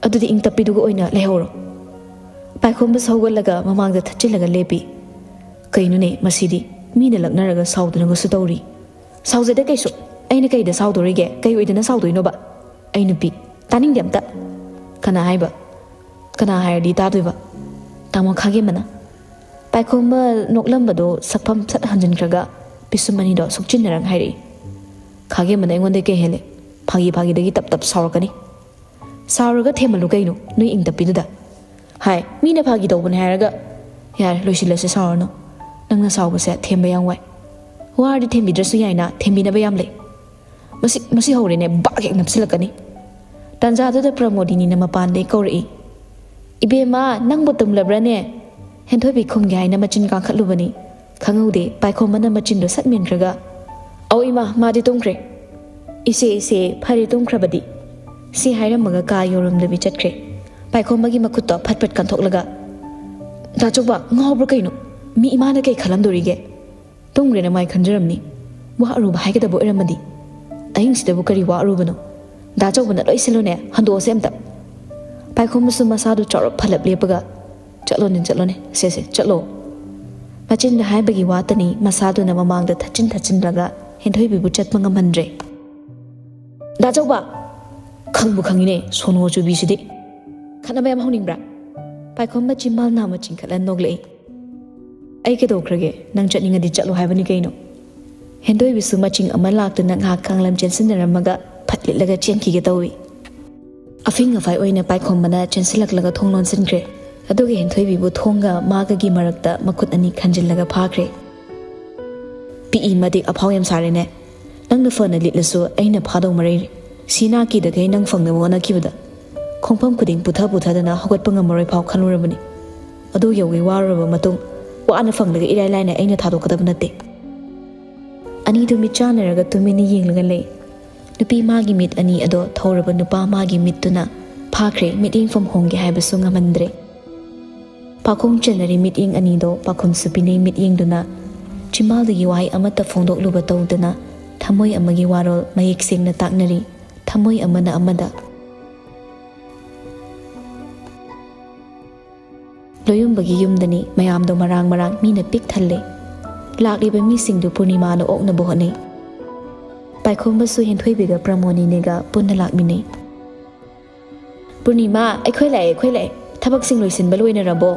"ꯑꯗꯨꯗꯤ ꯏꯪ ꯇꯞꯄꯤꯗꯨꯒ ꯑꯣꯏꯅ ꯂꯩꯍꯧꯔꯣ"꯫ ꯄꯥꯏꯈꯣꯝꯕꯁꯨ ꯍꯧꯒꯠꯂꯒ ꯃꯃꯥꯡꯗ ꯊꯠꯆꯤꯜꯂꯒ ꯂꯦꯞꯄꯤ꯫ "ꯀꯩꯅꯣꯅꯦ ꯃꯁꯤꯗꯤ? ꯃꯤꯅ ꯂꯛꯅꯔꯒ ꯁꯥꯎꯗꯅꯒꯁꯨ ꯇꯧꯔꯤ꯫ ꯁꯥꯎꯖꯗꯦ ꯀꯩꯁꯨ꯫ ꯑꯩꯅ ꯀꯩꯗ ꯁꯥꯎꯗꯣꯔꯤꯒꯦ? ꯀꯩ ꯑꯣꯏꯗꯅ ꯁꯥꯎꯗꯣꯏꯅꯣꯕ? ꯑꯩ ꯅꯨꯄꯤ꯫ ꯇꯥꯅꯤꯡꯗꯦ ꯑꯝꯇ꯫ ꯀꯅꯥ ꯍꯥꯏꯕ? ꯀꯅꯥ ꯍꯥꯏꯔꯗꯤ ꯇꯥꯗꯣꯏꯕ? ꯇꯥꯃꯣ ꯈꯥꯒꯦꯝꯕꯅ?" ꯄꯥꯏꯈꯣꯝꯕ ꯅꯣꯛꯂꯝꯕꯗꯣ ꯁꯛꯐꯝ ꯁꯠ ꯍꯟꯖꯤꯟꯈ꯭ꯔꯒ ꯄꯤꯁꯨꯝ ꯑꯅꯤꯗꯣ ꯁꯨꯛꯆꯤꯟꯅꯔꯒ ꯍꯥꯏꯔꯛꯏ꯫ "ꯈꯥꯒꯦꯝꯕꯅ ꯑꯩꯉꯣꯟꯗ ꯀꯩ ꯍꯦꯜꯂꯦ? ꯐꯥꯒꯤ ꯐꯥꯒꯤꯗꯒꯤ ꯇꯞ ꯇꯞ ꯁꯥꯎꯔꯛꯀꯅꯤ꯫ ꯁꯥꯎꯔꯒ ꯊꯦꯝꯃꯜꯂꯨ ꯀꯩꯅꯣ, ꯅꯣꯏ ꯏꯪ ꯇꯞꯄꯤꯗꯨꯗ꯫ ꯍꯥꯏ, ꯃꯤꯅ ꯐꯥꯒꯤ ꯇꯧꯕꯅꯦ ꯍꯥꯏꯔꯒ꯫ ꯌꯥꯔꯦ, ꯂꯣꯏꯁꯤꯜꯂꯁꯦ, ꯁꯥꯎꯔꯅꯨ꯫ ꯅꯪꯅ ꯁꯥꯎꯕꯁꯦ ꯊꯦꯝꯕ ꯌꯥꯝ ꯋꯥꯏ꯫ ꯋꯥꯔꯗꯤ ꯊꯦꯝꯕꯤꯗ꯭ꯔꯁꯨ ꯌꯥꯏꯅ, ꯊꯦꯝꯕꯤꯅꯕ ꯌꯥꯝ ꯂꯩ꯫ ꯃꯁꯤ, ꯃꯁꯤ ꯍꯧꯔꯦꯅꯦ, ꯕꯥꯛ ꯍꯦꯛ ꯅꯞꯁꯤꯜꯂꯛꯀꯅꯤ꯫" ꯇꯥꯟꯖꯥꯗꯨꯗ ꯄ꯭ꯔꯃꯣꯗꯤꯅꯤꯅ ꯃꯄꯥꯟꯗꯩ ꯀꯧꯔꯛꯏ꯫ "ꯏꯕꯦꯝꯃ, ꯅꯪꯕꯨ ꯇꯨꯝꯂꯕ꯭ꯔꯅꯦ?" ꯍꯦꯟꯊꯣꯏꯕꯤ ꯈꯨꯝꯒꯦ ꯍꯥꯏꯅ ꯃꯆꯤꯟ ꯀꯥꯡꯈꯠꯂꯨꯕꯅꯤ꯫ ꯈꯪꯍꯧꯗꯦ, ꯄꯥꯏꯈꯣꯝꯕꯅ ꯃꯆꯤꯟꯗꯣ ꯁꯠ ꯃꯦꯟꯈ꯭ꯔꯒ, "ꯑꯧ ꯏꯃꯥ, ꯃꯥꯗꯤ ꯇꯨꯝꯈ꯭ꯔꯦ꯫" "ꯏꯁꯦ, ꯏꯁꯦ, ꯐꯔꯦ ꯇꯨꯝꯈ꯭ꯔꯕꯗꯤ꯫" ꯁꯤ ꯍꯥꯏꯔꯝꯃꯒ ꯀꯥ ꯌꯧꯔꯝꯗꯕꯤ ꯆꯠꯈ꯭ꯔꯦ꯫ ꯄꯥꯏꯈꯣꯝꯕꯒꯤ ꯃꯈꯨꯠꯇꯣ ꯐꯠ ꯐꯠ ꯀꯟꯊꯣꯛꯂꯒ, "ꯗꯥ ꯆꯧꯕ, ꯉꯥꯎꯕ꯭ꯔꯥ ꯀꯩꯅꯣ? ꯃꯤ ꯏꯃꯥꯅ ꯀꯩ ꯈꯜꯂꯝꯗꯣꯔꯤꯒꯦ? ꯇꯨꯝꯈ꯭ꯔꯦꯅ ꯃꯥꯏ ꯈꯟꯖꯔꯝꯅꯤ꯫ ꯋꯥ ꯑꯔꯨꯕ ꯍꯥꯏꯒꯗꯕ ꯑꯣꯏꯔꯝꯃꯗꯤ꯫ ꯑꯍꯤꯡꯁꯤꯗꯕꯨ ꯀꯔꯤ ꯋꯥ ꯑꯔꯨꯕꯅꯣ? ꯗꯥ ꯆꯧꯕꯅ ꯂꯣꯏ ꯁꯤꯜꯂꯨꯅꯦ, ꯍꯟꯗꯣꯛꯑꯁꯦ ꯑꯝꯇ꯫" ꯄꯥꯏꯈꯣꯝꯕꯁꯨ ꯃꯁꯥꯗꯨ ꯆꯥꯎꯔꯞ ꯐꯜꯂꯞ ꯂꯦꯞꯄꯒ, "ꯆꯠꯂꯣꯅꯦ, ꯆꯠꯂꯣꯅꯦ, ꯁꯦ, ꯁꯦ, ꯆꯠꯂꯣ꯫" ꯃꯆꯤꯟꯗ ꯍꯥꯏꯕꯒꯤ ꯋꯥꯇꯅꯤ, ꯃꯁꯥꯗꯨꯅ ꯃꯃꯥꯡꯗ ꯊꯠꯆꯤꯟ ꯊꯠꯆꯤꯟꯂꯒ ꯍꯦꯟꯊꯣꯏꯕꯤꯕꯨ ꯆꯠꯄ ꯉꯝꯍꯟꯗ꯭ꯔꯦ꯫ "ꯗꯥ ꯆꯧꯕ!" "ꯈꯪꯕꯨ ꯈꯪꯉꯤꯅꯦ, ꯁꯣꯅꯣ ꯆꯨꯕꯤꯁꯤꯗꯤ꯫ ꯈꯠꯅꯕ ꯌꯥꯝ ꯍꯧꯅꯤꯡꯕ꯭ꯔꯥ?" ꯄꯥꯏꯈꯣꯝꯕ ꯆꯤꯝꯕꯥꯜ ꯅꯥꯝꯃ ꯆꯤꯡꯈꯠꯂ ꯅꯣꯛꯂꯛꯏ꯫ "ꯑꯩ ꯀꯩꯗꯧꯈ꯭ꯔꯒꯦ? ꯅꯪ ꯆꯠꯅꯤꯡꯉꯗꯤ ꯆꯠꯂꯣ ꯍꯥꯏꯕꯅꯤ ꯀꯩꯅꯣ꯫" ꯍꯦꯟꯗꯣꯏꯕꯤꯁꯨ ꯃꯆꯤꯡ ꯑꯃ ꯂꯥꯛꯇꯨꯅ ꯉꯥꯏꯍꯥꯛ ꯀꯥꯡꯂꯝ ꯆꯦꯟꯁꯤꯟꯅꯔꯝꯃꯒ ꯐꯠ ꯂꯤꯠꯂꯒ ꯆꯦꯟꯈꯤꯒꯦ ꯇꯧꯏ꯫ ꯑꯐꯤꯡ ꯑꯐꯥꯏ ꯑꯣꯏꯅ ꯄꯥꯏꯈꯣꯝꯕꯅ ꯆꯦꯟꯁꯤꯜꯂꯛꯂꯒ ꯊꯣꯡ ꯂꯣꯟꯁꯤꯟꯈ꯭ꯔꯦ꯫ ꯑꯗꯨꯒ ꯍꯦꯟꯊꯣꯏꯕꯤꯕꯨ ꯊꯣꯡꯒ ꯃꯥꯒꯒꯤ ꯃꯔꯛꯇ ꯃꯈꯨꯠ ꯑꯅꯤ ꯈꯟꯖꯤꯜꯂꯒ ꯐꯥꯈ꯭ꯔꯦ꯫ "ꯄꯤꯛꯏ ꯃꯗꯤꯛ ꯑꯐꯥꯎ ꯌꯥꯝ ꯁꯥꯔꯦꯅꯦ꯫ ꯅꯪꯅ ꯐꯅ ꯂꯤꯠꯂꯁꯨ ꯑꯩꯅ ꯐꯥꯗꯧ ꯃꯔꯩꯔꯦ꯫ ꯁꯤ ꯅꯥ ꯀꯤꯗꯈꯩ ꯅꯪ ꯐꯪꯅꯕ ꯍꯣꯠꯅꯈꯤꯕꯗ ꯈꯣꯡꯐꯝ ꯈꯨꯗꯤꯡ ꯄꯨꯊ ꯄꯨꯊꯗꯅ ꯍꯧꯒꯠꯄ ꯉꯝꯃꯔꯣꯏ ꯐꯥꯎ ꯈꯜꯂꯨꯔꯕꯅꯤ꯫ ꯑꯗꯨ ꯌꯧꯒꯩ ꯋꯥꯔꯨꯔꯕ ꯃꯇꯨꯡ ꯋꯥꯅ ꯐꯪꯂꯒ ꯏꯔꯥꯏ ꯂꯥꯏꯅ ꯑꯩꯅ ꯊꯥꯗꯣꯛꯀꯗꯕ ꯅꯠꯇꯦ꯫" ꯑꯅꯤꯗꯨ ꯃꯤꯠ ꯆꯥꯟꯅꯔꯒ ꯇꯨꯃꯤꯟꯅ ꯌꯦꯡꯂꯒ ꯂꯩ꯫ ꯅꯨꯄꯤ ꯃꯥꯒꯤ ꯃꯤꯠ ꯑꯅꯤ ꯑꯗꯣ ꯊꯧꯔꯕ ꯅꯨꯄꯥ ꯃꯥꯒꯤ ꯃꯤꯠꯇꯨꯅ ꯐꯥꯈ꯭ꯔꯦ, ꯃꯤꯠꯌꯦꯡꯐꯝ ꯍꯣꯡꯒꯦ ꯍꯥꯏꯕꯁꯨ ꯉꯝꯍꯟꯗ꯭ꯔꯦ꯫ ꯄꯥꯈꯣꯡ ꯆꯟꯅꯔꯤ ꯃꯤꯠꯌꯦꯡ ꯑꯅꯤꯗꯣ ꯄꯥꯈꯨꯝꯁꯨ ꯄꯤꯅꯩ ꯃꯤꯠꯌꯦꯡꯗꯨꯅ꯫ ꯆꯤꯝꯕꯥꯜꯗꯒꯤ ꯋꯥꯍꯩ ꯑꯃꯠꯇ ꯐꯣꯡꯗꯣꯛꯂꯨꯕ ꯇꯧꯗꯅ ꯊꯃꯣꯏ ꯑꯃꯒꯤ ꯋꯥꯔꯣꯜ ꯃꯌꯦꯛ ꯁꯦꯡꯅ ꯇꯥꯛꯅꯔꯤ, ꯊꯃꯣꯏ ꯑꯃꯅ ꯑꯃꯗ꯫ ꯂꯣꯌꯨꯝꯕꯒꯤ ꯌꯨꯝꯗꯅꯤ ꯃꯌꯥꯝꯗꯣ ꯃꯔꯥꯡ ꯃꯔꯥꯡ ꯃꯤꯅ ꯄꯤꯛ ꯊꯜꯂꯦ꯫ ꯂꯥꯛꯂꯤꯕ ꯃꯤꯁꯤꯡꯗꯨ ꯄꯨꯔꯅꯤꯃꯥꯅ ꯑꯣꯛꯅꯕ ꯍꯣꯠꯅꯩ꯫ ꯄꯥꯏꯈꯣꯝꯕꯁꯨ ꯍꯦꯟꯊꯣꯏꯕꯤꯒ ꯄ꯭ꯔꯃꯣꯗꯤꯅꯤꯒ ꯄꯨꯟꯅ ꯂꯥꯛꯃꯤꯟꯅꯩ꯫ "ꯄꯨꯔꯅꯤꯃꯥ, ꯑꯩꯈꯣꯏ ꯂꯥꯛꯑꯦ, ꯑꯩꯈꯣꯏ ꯂꯥꯛꯑꯦ꯫ ꯊꯕꯛꯁꯤꯡ ꯂꯣꯏꯁꯤꯟꯕ ꯂꯣꯏꯅꯔꯕꯣ?"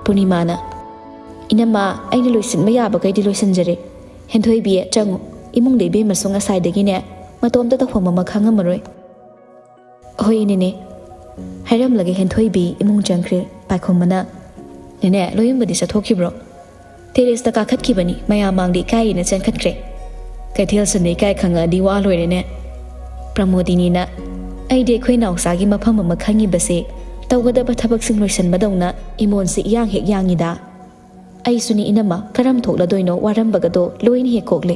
ꯄꯨꯔꯅꯤꯃꯥꯅ, "ꯏꯅꯝꯃ, ꯑꯩꯅ ꯂꯣꯏꯁꯤꯟꯕ ꯌꯥꯕꯈꯩꯗꯤ ꯂꯣꯏꯁꯤꯟꯖꯔꯦ꯫ ꯍꯦꯟꯊꯣꯏꯕꯤ, ꯆꯪꯉꯨ꯫ ꯏꯃꯨꯡꯗ ꯏꯕꯦꯝꯃꯁꯨ ꯉꯁꯥꯏꯗꯒꯤꯅꯦ ꯃꯇꯣꯝꯇ ꯇꯧꯐꯝ ꯑꯃ ꯈꯪꯉꯝꯃꯔꯣꯏ꯫" "ꯍꯣꯏ, ꯏꯅꯦꯅꯦ꯫" ꯍꯥꯏꯔꯝꯂꯒ ꯍꯦꯟꯊꯣꯏꯕꯤ ꯏꯃꯨꯡ ꯆꯪꯈ꯭ꯔꯦ꯫ ꯄꯥꯏꯈꯣꯝꯕꯅ, "ꯅꯦꯅꯦ, ꯂꯣꯌꯨꯝꯕꯗꯤ ꯆꯠꯊꯣꯛꯈꯤꯕ꯭ꯔꯣ?" "ꯇꯦꯔꯦꯁꯇ ꯀꯥꯈꯠꯈꯤꯕꯅꯤ, ꯃꯌꯥꯝ ꯃꯥꯡꯗ ꯏꯀꯥꯏꯌꯦꯅ ꯆꯦꯟꯈꯠꯈ꯭ꯔꯦ꯫ ꯀꯩꯊꯦꯜ ꯁꯟꯗ ꯏꯀꯥꯏ ꯈꯪꯉꯛꯑꯗꯤ ꯋꯥ ꯂꯣꯏꯔꯦꯅꯦ꯫" ꯄ꯭ꯔꯃꯣꯗꯤꯅꯤꯅ, "ꯑꯩꯗꯤ ꯑꯩꯈꯣꯏ ꯅꯥꯎꯆꯥꯒꯤ ꯃꯐꯝ ꯑꯃ ꯈꯪꯉꯤꯕꯁꯦ ꯇꯧꯒꯗꯕ ꯊꯕꯛꯁꯤꯡ ꯂꯣꯏꯁꯤꯟꯕꯗꯧꯅ ꯏꯃꯣꯟꯁꯦ ꯏꯌꯥꯡ ꯍꯦꯛ ꯌꯥꯡꯉꯤꯗ꯫ ꯑꯩꯁꯨꯅꯤ ꯏꯅꯝꯃ, ꯀꯔꯝ ꯊꯣꯛꯂꯗꯣꯏꯅꯣ ꯋꯥꯔꯝꯕꯒꯗꯣ ꯂꯣꯏꯅ ꯍꯦꯛ ꯀꯣꯛꯂꯦ꯫"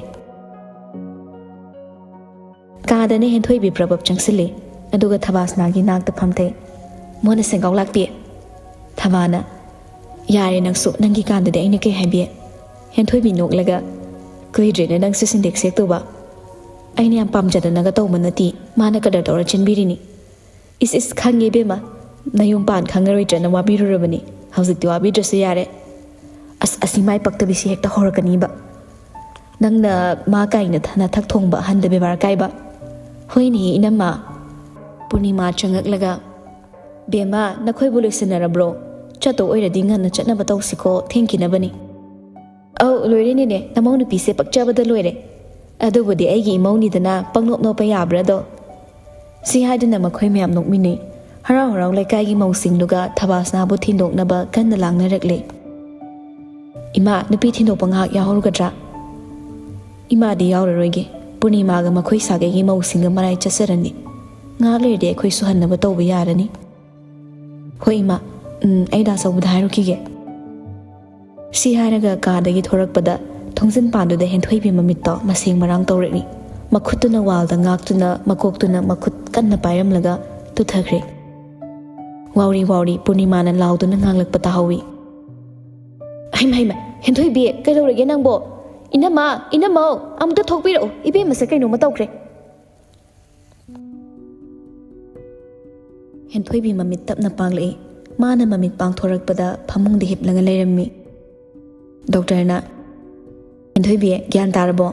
ꯀꯥꯗꯅ ꯍꯦꯟꯊꯣꯏꯕꯤ ꯄ꯭ꯔꯕꯞ ꯆꯪꯁꯤꯜꯂꯤ꯫ ꯑꯗꯨꯒ ꯊꯕꯥꯁꯅꯥꯒꯤ ꯅꯥꯛꯇ ꯐꯝꯊꯩ꯫ "ꯃꯣꯟꯅ ꯁꯦꯡꯒꯥꯎ ꯂꯥꯛꯄꯤ꯫" ꯊꯕꯥꯅ, "ꯌꯥꯔꯦ ꯅꯪꯁꯨ, ꯅꯪꯒꯤ ꯀꯥꯟꯗꯗꯤ ꯑꯩꯅ ꯀꯩ ꯍꯥꯏꯕꯤ?" ꯍꯦꯟꯊꯣꯏꯕꯤ ꯅꯣꯛꯂꯒ, "ꯀꯨꯏꯗ꯭ꯔꯦꯅꯦ ꯅꯪꯁꯨ ꯁꯤꯟꯗꯦꯛ ꯁꯦꯛꯇꯧꯕ꯫ ꯑꯩꯅ ꯌꯥꯝ ꯄꯥꯝꯖꯗꯅꯒ ꯇꯧꯕ ꯅꯠꯇꯦ, ꯃꯥꯅ ꯀꯗꯔ ꯇꯧꯔ ꯆꯦꯟꯕꯤꯔꯤꯅꯤ꯫" "ꯏꯁ ꯏꯁ, ꯈꯪꯉꯦ ꯏꯕꯦꯝꯃ, ꯅꯌꯨꯝ ꯄꯥꯟ ꯈꯪꯉꯔꯣꯏꯗ꯭ꯔꯅ ꯋꯥꯕꯤꯔꯨꯔꯕꯅꯤ꯫ ꯍꯧꯖꯤꯛꯇꯤ ꯋꯥꯕꯤꯗ꯭ꯔꯁꯨ ꯌꯥꯔꯦ꯫ ꯑꯁ, ꯑꯁꯤ ꯃꯥꯏ ꯄꯛꯇꯕꯤꯁꯤ ꯍꯦꯛꯇ ꯍꯧꯔꯛꯀꯅꯤꯕ꯫ ꯅꯪꯅ ꯃꯥ ꯀꯥꯏꯅ ꯊ-, ꯅꯊꯛ ꯊꯣꯡꯕ ꯑꯍꯟꯗ ꯕꯦꯕꯥꯔ ꯀꯥꯏꯕ꯫" "ꯍꯣꯏꯅꯦ ꯏꯅꯝꯃ꯫" ꯄꯨꯔꯅꯤꯃꯥ ꯆꯪꯉꯛꯂꯒ, "ꯕꯦꯝꯃ, ꯅꯈꯣꯏꯕꯨ ꯂꯣꯏꯁꯤꯟꯅꯔꯕ꯭ꯔꯣ? ꯆꯠꯇꯧ ꯑꯣꯏꯔꯗꯤ ꯉꯟꯅ ꯆꯠꯅꯕ ꯇꯧꯁꯤꯀꯣ, ꯊꯦꯡꯈꯤꯅꯕꯅꯤ꯫" "ꯑꯧ, ꯂꯣꯏꯔꯦ ꯅꯦꯅꯦ, ꯅꯃꯧ ꯅꯨꯄꯤꯁꯦ ꯄꯛꯆꯕꯗ ꯂꯣꯏꯔꯦ꯫ ꯑꯗꯨꯕꯨꯗꯤ ꯑꯩꯒꯤ ꯏꯃꯧꯅꯤꯗꯅ, ꯄꯪꯅꯣꯞ ꯅꯣꯞꯄ ꯌꯥꯕ꯭ꯔꯥꯗꯣ꯫" ꯁꯤ ꯍꯥꯏꯗꯨꯅ ꯃꯈꯣꯏ ꯃꯌꯥꯝ ꯅꯣꯛꯃꯤꯟꯅꯩ꯫ ꯍꯔꯥꯎ ꯍꯔꯥꯎ ꯂꯩꯀꯥꯏꯒꯤ ꯃꯧꯁꯤꯡꯗꯨꯒ ꯊꯕꯥꯁꯅꯥꯕꯨ ꯊꯤꯟꯗꯣꯛꯅꯕ ꯀꯟꯅ ꯂꯥꯡꯅꯔꯛꯂꯦ꯫ "ꯏꯃꯥ, ꯅꯨꯄꯤ ꯊꯤꯟꯗꯣꯛꯄ ꯉꯥꯏꯍꯥꯛ ꯌꯥꯎꯍꯧꯔꯨꯒꯗ꯭ꯔꯥ?" "ꯏꯃꯥꯗꯤ ꯌꯥꯎꯔꯔꯣꯏꯒꯦ꯫ ꯄꯨꯔꯅꯤꯃꯥꯒ ꯃꯈꯣꯏ ꯁꯥꯒꯩꯒꯤ ꯃꯧꯁꯤꯡꯒ ꯃꯔꯥꯏ ꯆꯠꯆꯔꯅꯤ꯫ ꯉꯥꯏꯍꯥꯛ ꯂꯩꯔꯗꯤ ꯑꯩꯈꯣꯏ ꯁꯨꯍꯟꯅꯕ ꯇꯧꯕ ꯌꯥꯔꯅꯤ꯫" "ꯍꯣꯏ ꯏꯃꯥ꯫ ꯎꯝ, ꯑꯩ ꯗꯥ ꯆꯧꯕꯗ ꯍꯥꯏꯔꯨꯈꯤꯒꯦ꯫" ꯁꯤ ꯍꯥꯏꯔꯒ ꯀꯥꯗꯒꯤ ꯊꯣꯔꯛꯄꯗ ꯊꯣꯡꯖꯤꯟ ꯄꯥꯟꯗꯨꯗ ꯍꯦꯟꯊꯣꯏꯕꯤ ꯃꯃꯤꯠꯇꯣ ꯃꯁꯦꯡ ꯃꯔꯥꯡ ꯇꯧꯔꯛꯏ꯫ ꯃꯈꯨꯠꯇꯨꯅ ꯋꯥꯜꯗ ꯉꯥꯛꯇꯨꯅ, ꯃꯀꯣꯛꯇꯨꯅ ꯃꯈꯨꯠ ꯀꯟꯅ ꯄꯥꯏꯔꯝꯂꯒ ꯇꯨꯊꯈ꯭ꯔꯦ꯫ Worry worry ꯄꯨꯔꯅꯤꯃꯥꯅ ꯂꯥꯎꯗꯨꯅ ꯉꯥꯡꯂꯛꯄ ꯇꯥꯍꯧꯏ꯫ "ꯍꯩꯃ ꯍꯩꯃ, ꯍꯦꯟꯊꯣꯏꯕꯤ, ꯀꯩꯗꯧꯔꯒꯦ ꯅꯪꯕꯣ? ꯏꯅꯝꯃ, ꯏꯅꯝꯃꯧ, ꯑꯃꯨꯛꯇ ꯊꯣꯛꯄꯤꯔꯛꯎ, ꯏꯕꯦꯝꯃꯁꯦ ꯀꯩꯅꯣꯝꯃ ꯇꯧꯈ꯭ꯔꯦ꯫" ꯍꯦꯟꯊꯣꯏꯕꯤ ꯃꯃꯤꯠ ꯇꯞꯅ ꯄꯥꯡꯂꯛꯏ꯫ ꯃꯥꯅ ꯃꯃꯤꯠ ꯄꯥꯡꯊꯣꯔꯛꯄꯗ ꯐꯃꯨꯡꯗ ꯍꯤꯞꯂꯒ ꯂꯩꯔꯝꯃꯤ꯫ ꯗꯣꯛꯇꯔꯅ, "ꯍꯦꯟꯊꯣꯏꯕꯤ, ꯒ꯭ꯌꯥꯟ ꯇꯥꯔꯕꯣ?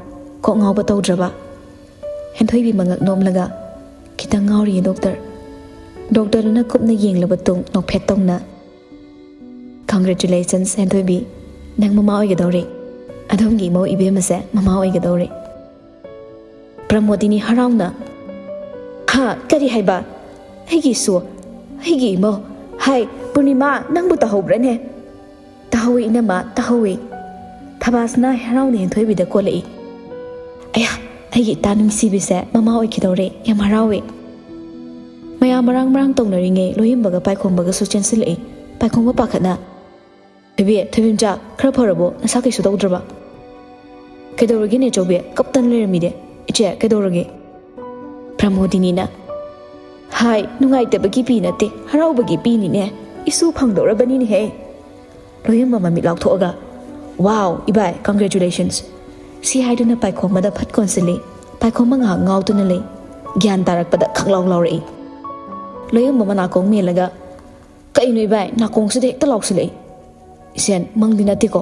ꯀꯣꯛ ꯉꯥꯎꯕ ꯇꯧꯗ꯭ꯔꯕ?" ꯍꯦꯟꯊꯣꯏꯕꯤ ꯃꯉꯛ ꯅꯣꯝꯂꯒ, "ꯈꯤꯇꯪ ꯉꯥꯎꯔꯤꯌꯦ, ꯗꯣꯛꯇꯔ꯫" ꯗꯣꯛꯇꯔꯗꯨꯅ ꯀꯨꯞꯅ ꯌꯦꯡꯂꯕ ꯇꯨꯡ ꯅꯣꯛꯐꯦꯠ ꯇꯧꯅ, "Congratulations, ꯍꯦꯟꯊꯣꯏꯕꯤ, ꯅꯪ ꯃꯃꯥ ꯑꯣꯏꯒꯗꯧꯔꯦ꯫ ꯑꯗꯣꯝꯒꯤ ꯏꯃꯧ ꯏꯕꯦꯝꯃꯁꯦ ꯃꯃꯥ ꯑꯣꯏꯒꯗꯧꯔꯦ꯫" ꯄ꯭ꯔꯃꯣꯗꯤꯅꯤ ꯍꯔꯥꯎꯅ, "ꯍꯥ, ꯀꯔꯤ ꯍꯥꯏꯕ? ꯑꯩꯒꯤ ꯏꯁꯨ, ꯑꯩꯒꯤ ꯏꯃꯧ? ꯍꯥꯏ, ꯄꯨꯔꯅꯤꯃꯥ, ꯅꯪꯕꯨ ꯇꯥꯍꯧꯕ꯭ꯔꯅꯦ?" "ꯇꯥꯍꯧꯏ, ꯏꯅꯝꯃ, ꯇꯥꯍꯧꯏ꯫" ꯊꯕꯥꯁꯅ ꯍꯔꯥꯎꯅ ꯍꯦꯟꯊꯣꯏꯕꯤꯗ ꯀꯣꯜꯂꯛꯏ꯫ "ꯑꯌꯥ, ꯑꯩꯒꯤ ꯏꯇꯥ ꯅꯨꯡꯁꯤꯕꯤꯁꯦ ꯃꯃꯥ ꯑꯣꯏꯈꯤꯗꯧꯔꯦ, ꯌꯥꯝ ꯍꯔꯥꯎꯋꯦ꯫" ꯃꯌꯥꯝ ꯃꯔꯥꯡ ꯃꯔꯥꯡ ꯇꯧꯅꯔꯤꯉꯩ ꯂꯣꯌꯨꯝꯕꯒ ꯄꯥꯏꯈꯣꯝꯕꯒꯁꯨ ꯆꯦꯟꯁꯤꯜꯂꯛꯏ꯫ ꯄꯥꯏꯈꯣꯝꯕ ꯄꯥꯈꯠꯅ, "ꯊꯣꯏꯕꯤ, ꯊꯣꯏꯕꯤꯝꯆꯥ, ꯈꯔ ꯐꯔꯕꯣ? ꯅꯁꯥ ꯀꯩꯁꯨ ꯇꯧꯗ꯭ꯔꯕ?" "ꯀꯩꯗꯧꯔꯒꯦꯅꯦ ꯆꯧꯕꯤ? ꯀꯞꯇꯅ ꯂꯩꯔꯝꯃꯤꯗꯦ꯫ ꯏꯆꯦ, ꯀꯩꯗꯧꯔꯒꯦ?" ꯄ꯭ꯔꯃꯣꯗꯤꯅꯤꯅ, "ꯍꯥꯏ, ꯅꯨꯡꯉꯥꯏꯇꯕꯒꯤ ꯄꯤ ꯅꯠꯇꯦ, ꯍꯔꯥꯎꯕꯒꯤ ꯄꯤꯅꯤꯅꯦ꯫ ꯏꯁꯨ ꯐꯪꯗꯧꯔꯕꯅꯤꯅꯦꯍꯦ꯫" ꯂꯣꯌꯨꯝꯕ ꯃꯃꯤꯠ ꯂꯥꯎꯊꯣꯛꯑꯒ, "Wow, ꯏꯕꯥꯏ, congratulations!" ꯁꯤ ꯍꯥꯏꯗꯨꯅ ꯄꯥꯏꯈꯣꯝꯕꯗ ꯐꯠ ꯀꯣꯟꯁꯤꯜꯂꯤ꯫ ꯄꯥꯏꯈꯣꯝꯕ ꯉꯥꯏꯍꯥꯛ ꯉꯥꯎꯗꯨꯅ ꯂꯩ꯫ ꯒ꯭ꯌꯥꯟ ꯇꯥꯔꯛꯄꯗ ꯈꯪꯂꯥꯎ ꯂꯥꯎꯔꯛꯏ꯫ ꯂꯣꯌꯨꯝꯕ ꯃꯅꯥꯀꯣꯡ ꯃꯦꯜꯂꯒ, "ꯀꯩꯅꯣ ꯏꯕꯥꯏ, ꯅꯥꯀꯣꯡꯁꯤꯗ ꯍꯦꯛꯇ ꯂꯥꯎꯁꯤꯜꯂꯛꯏ? ꯏꯆꯦꯟ, ꯃꯪꯗꯤ ꯅꯠꯇꯦꯀꯣ?"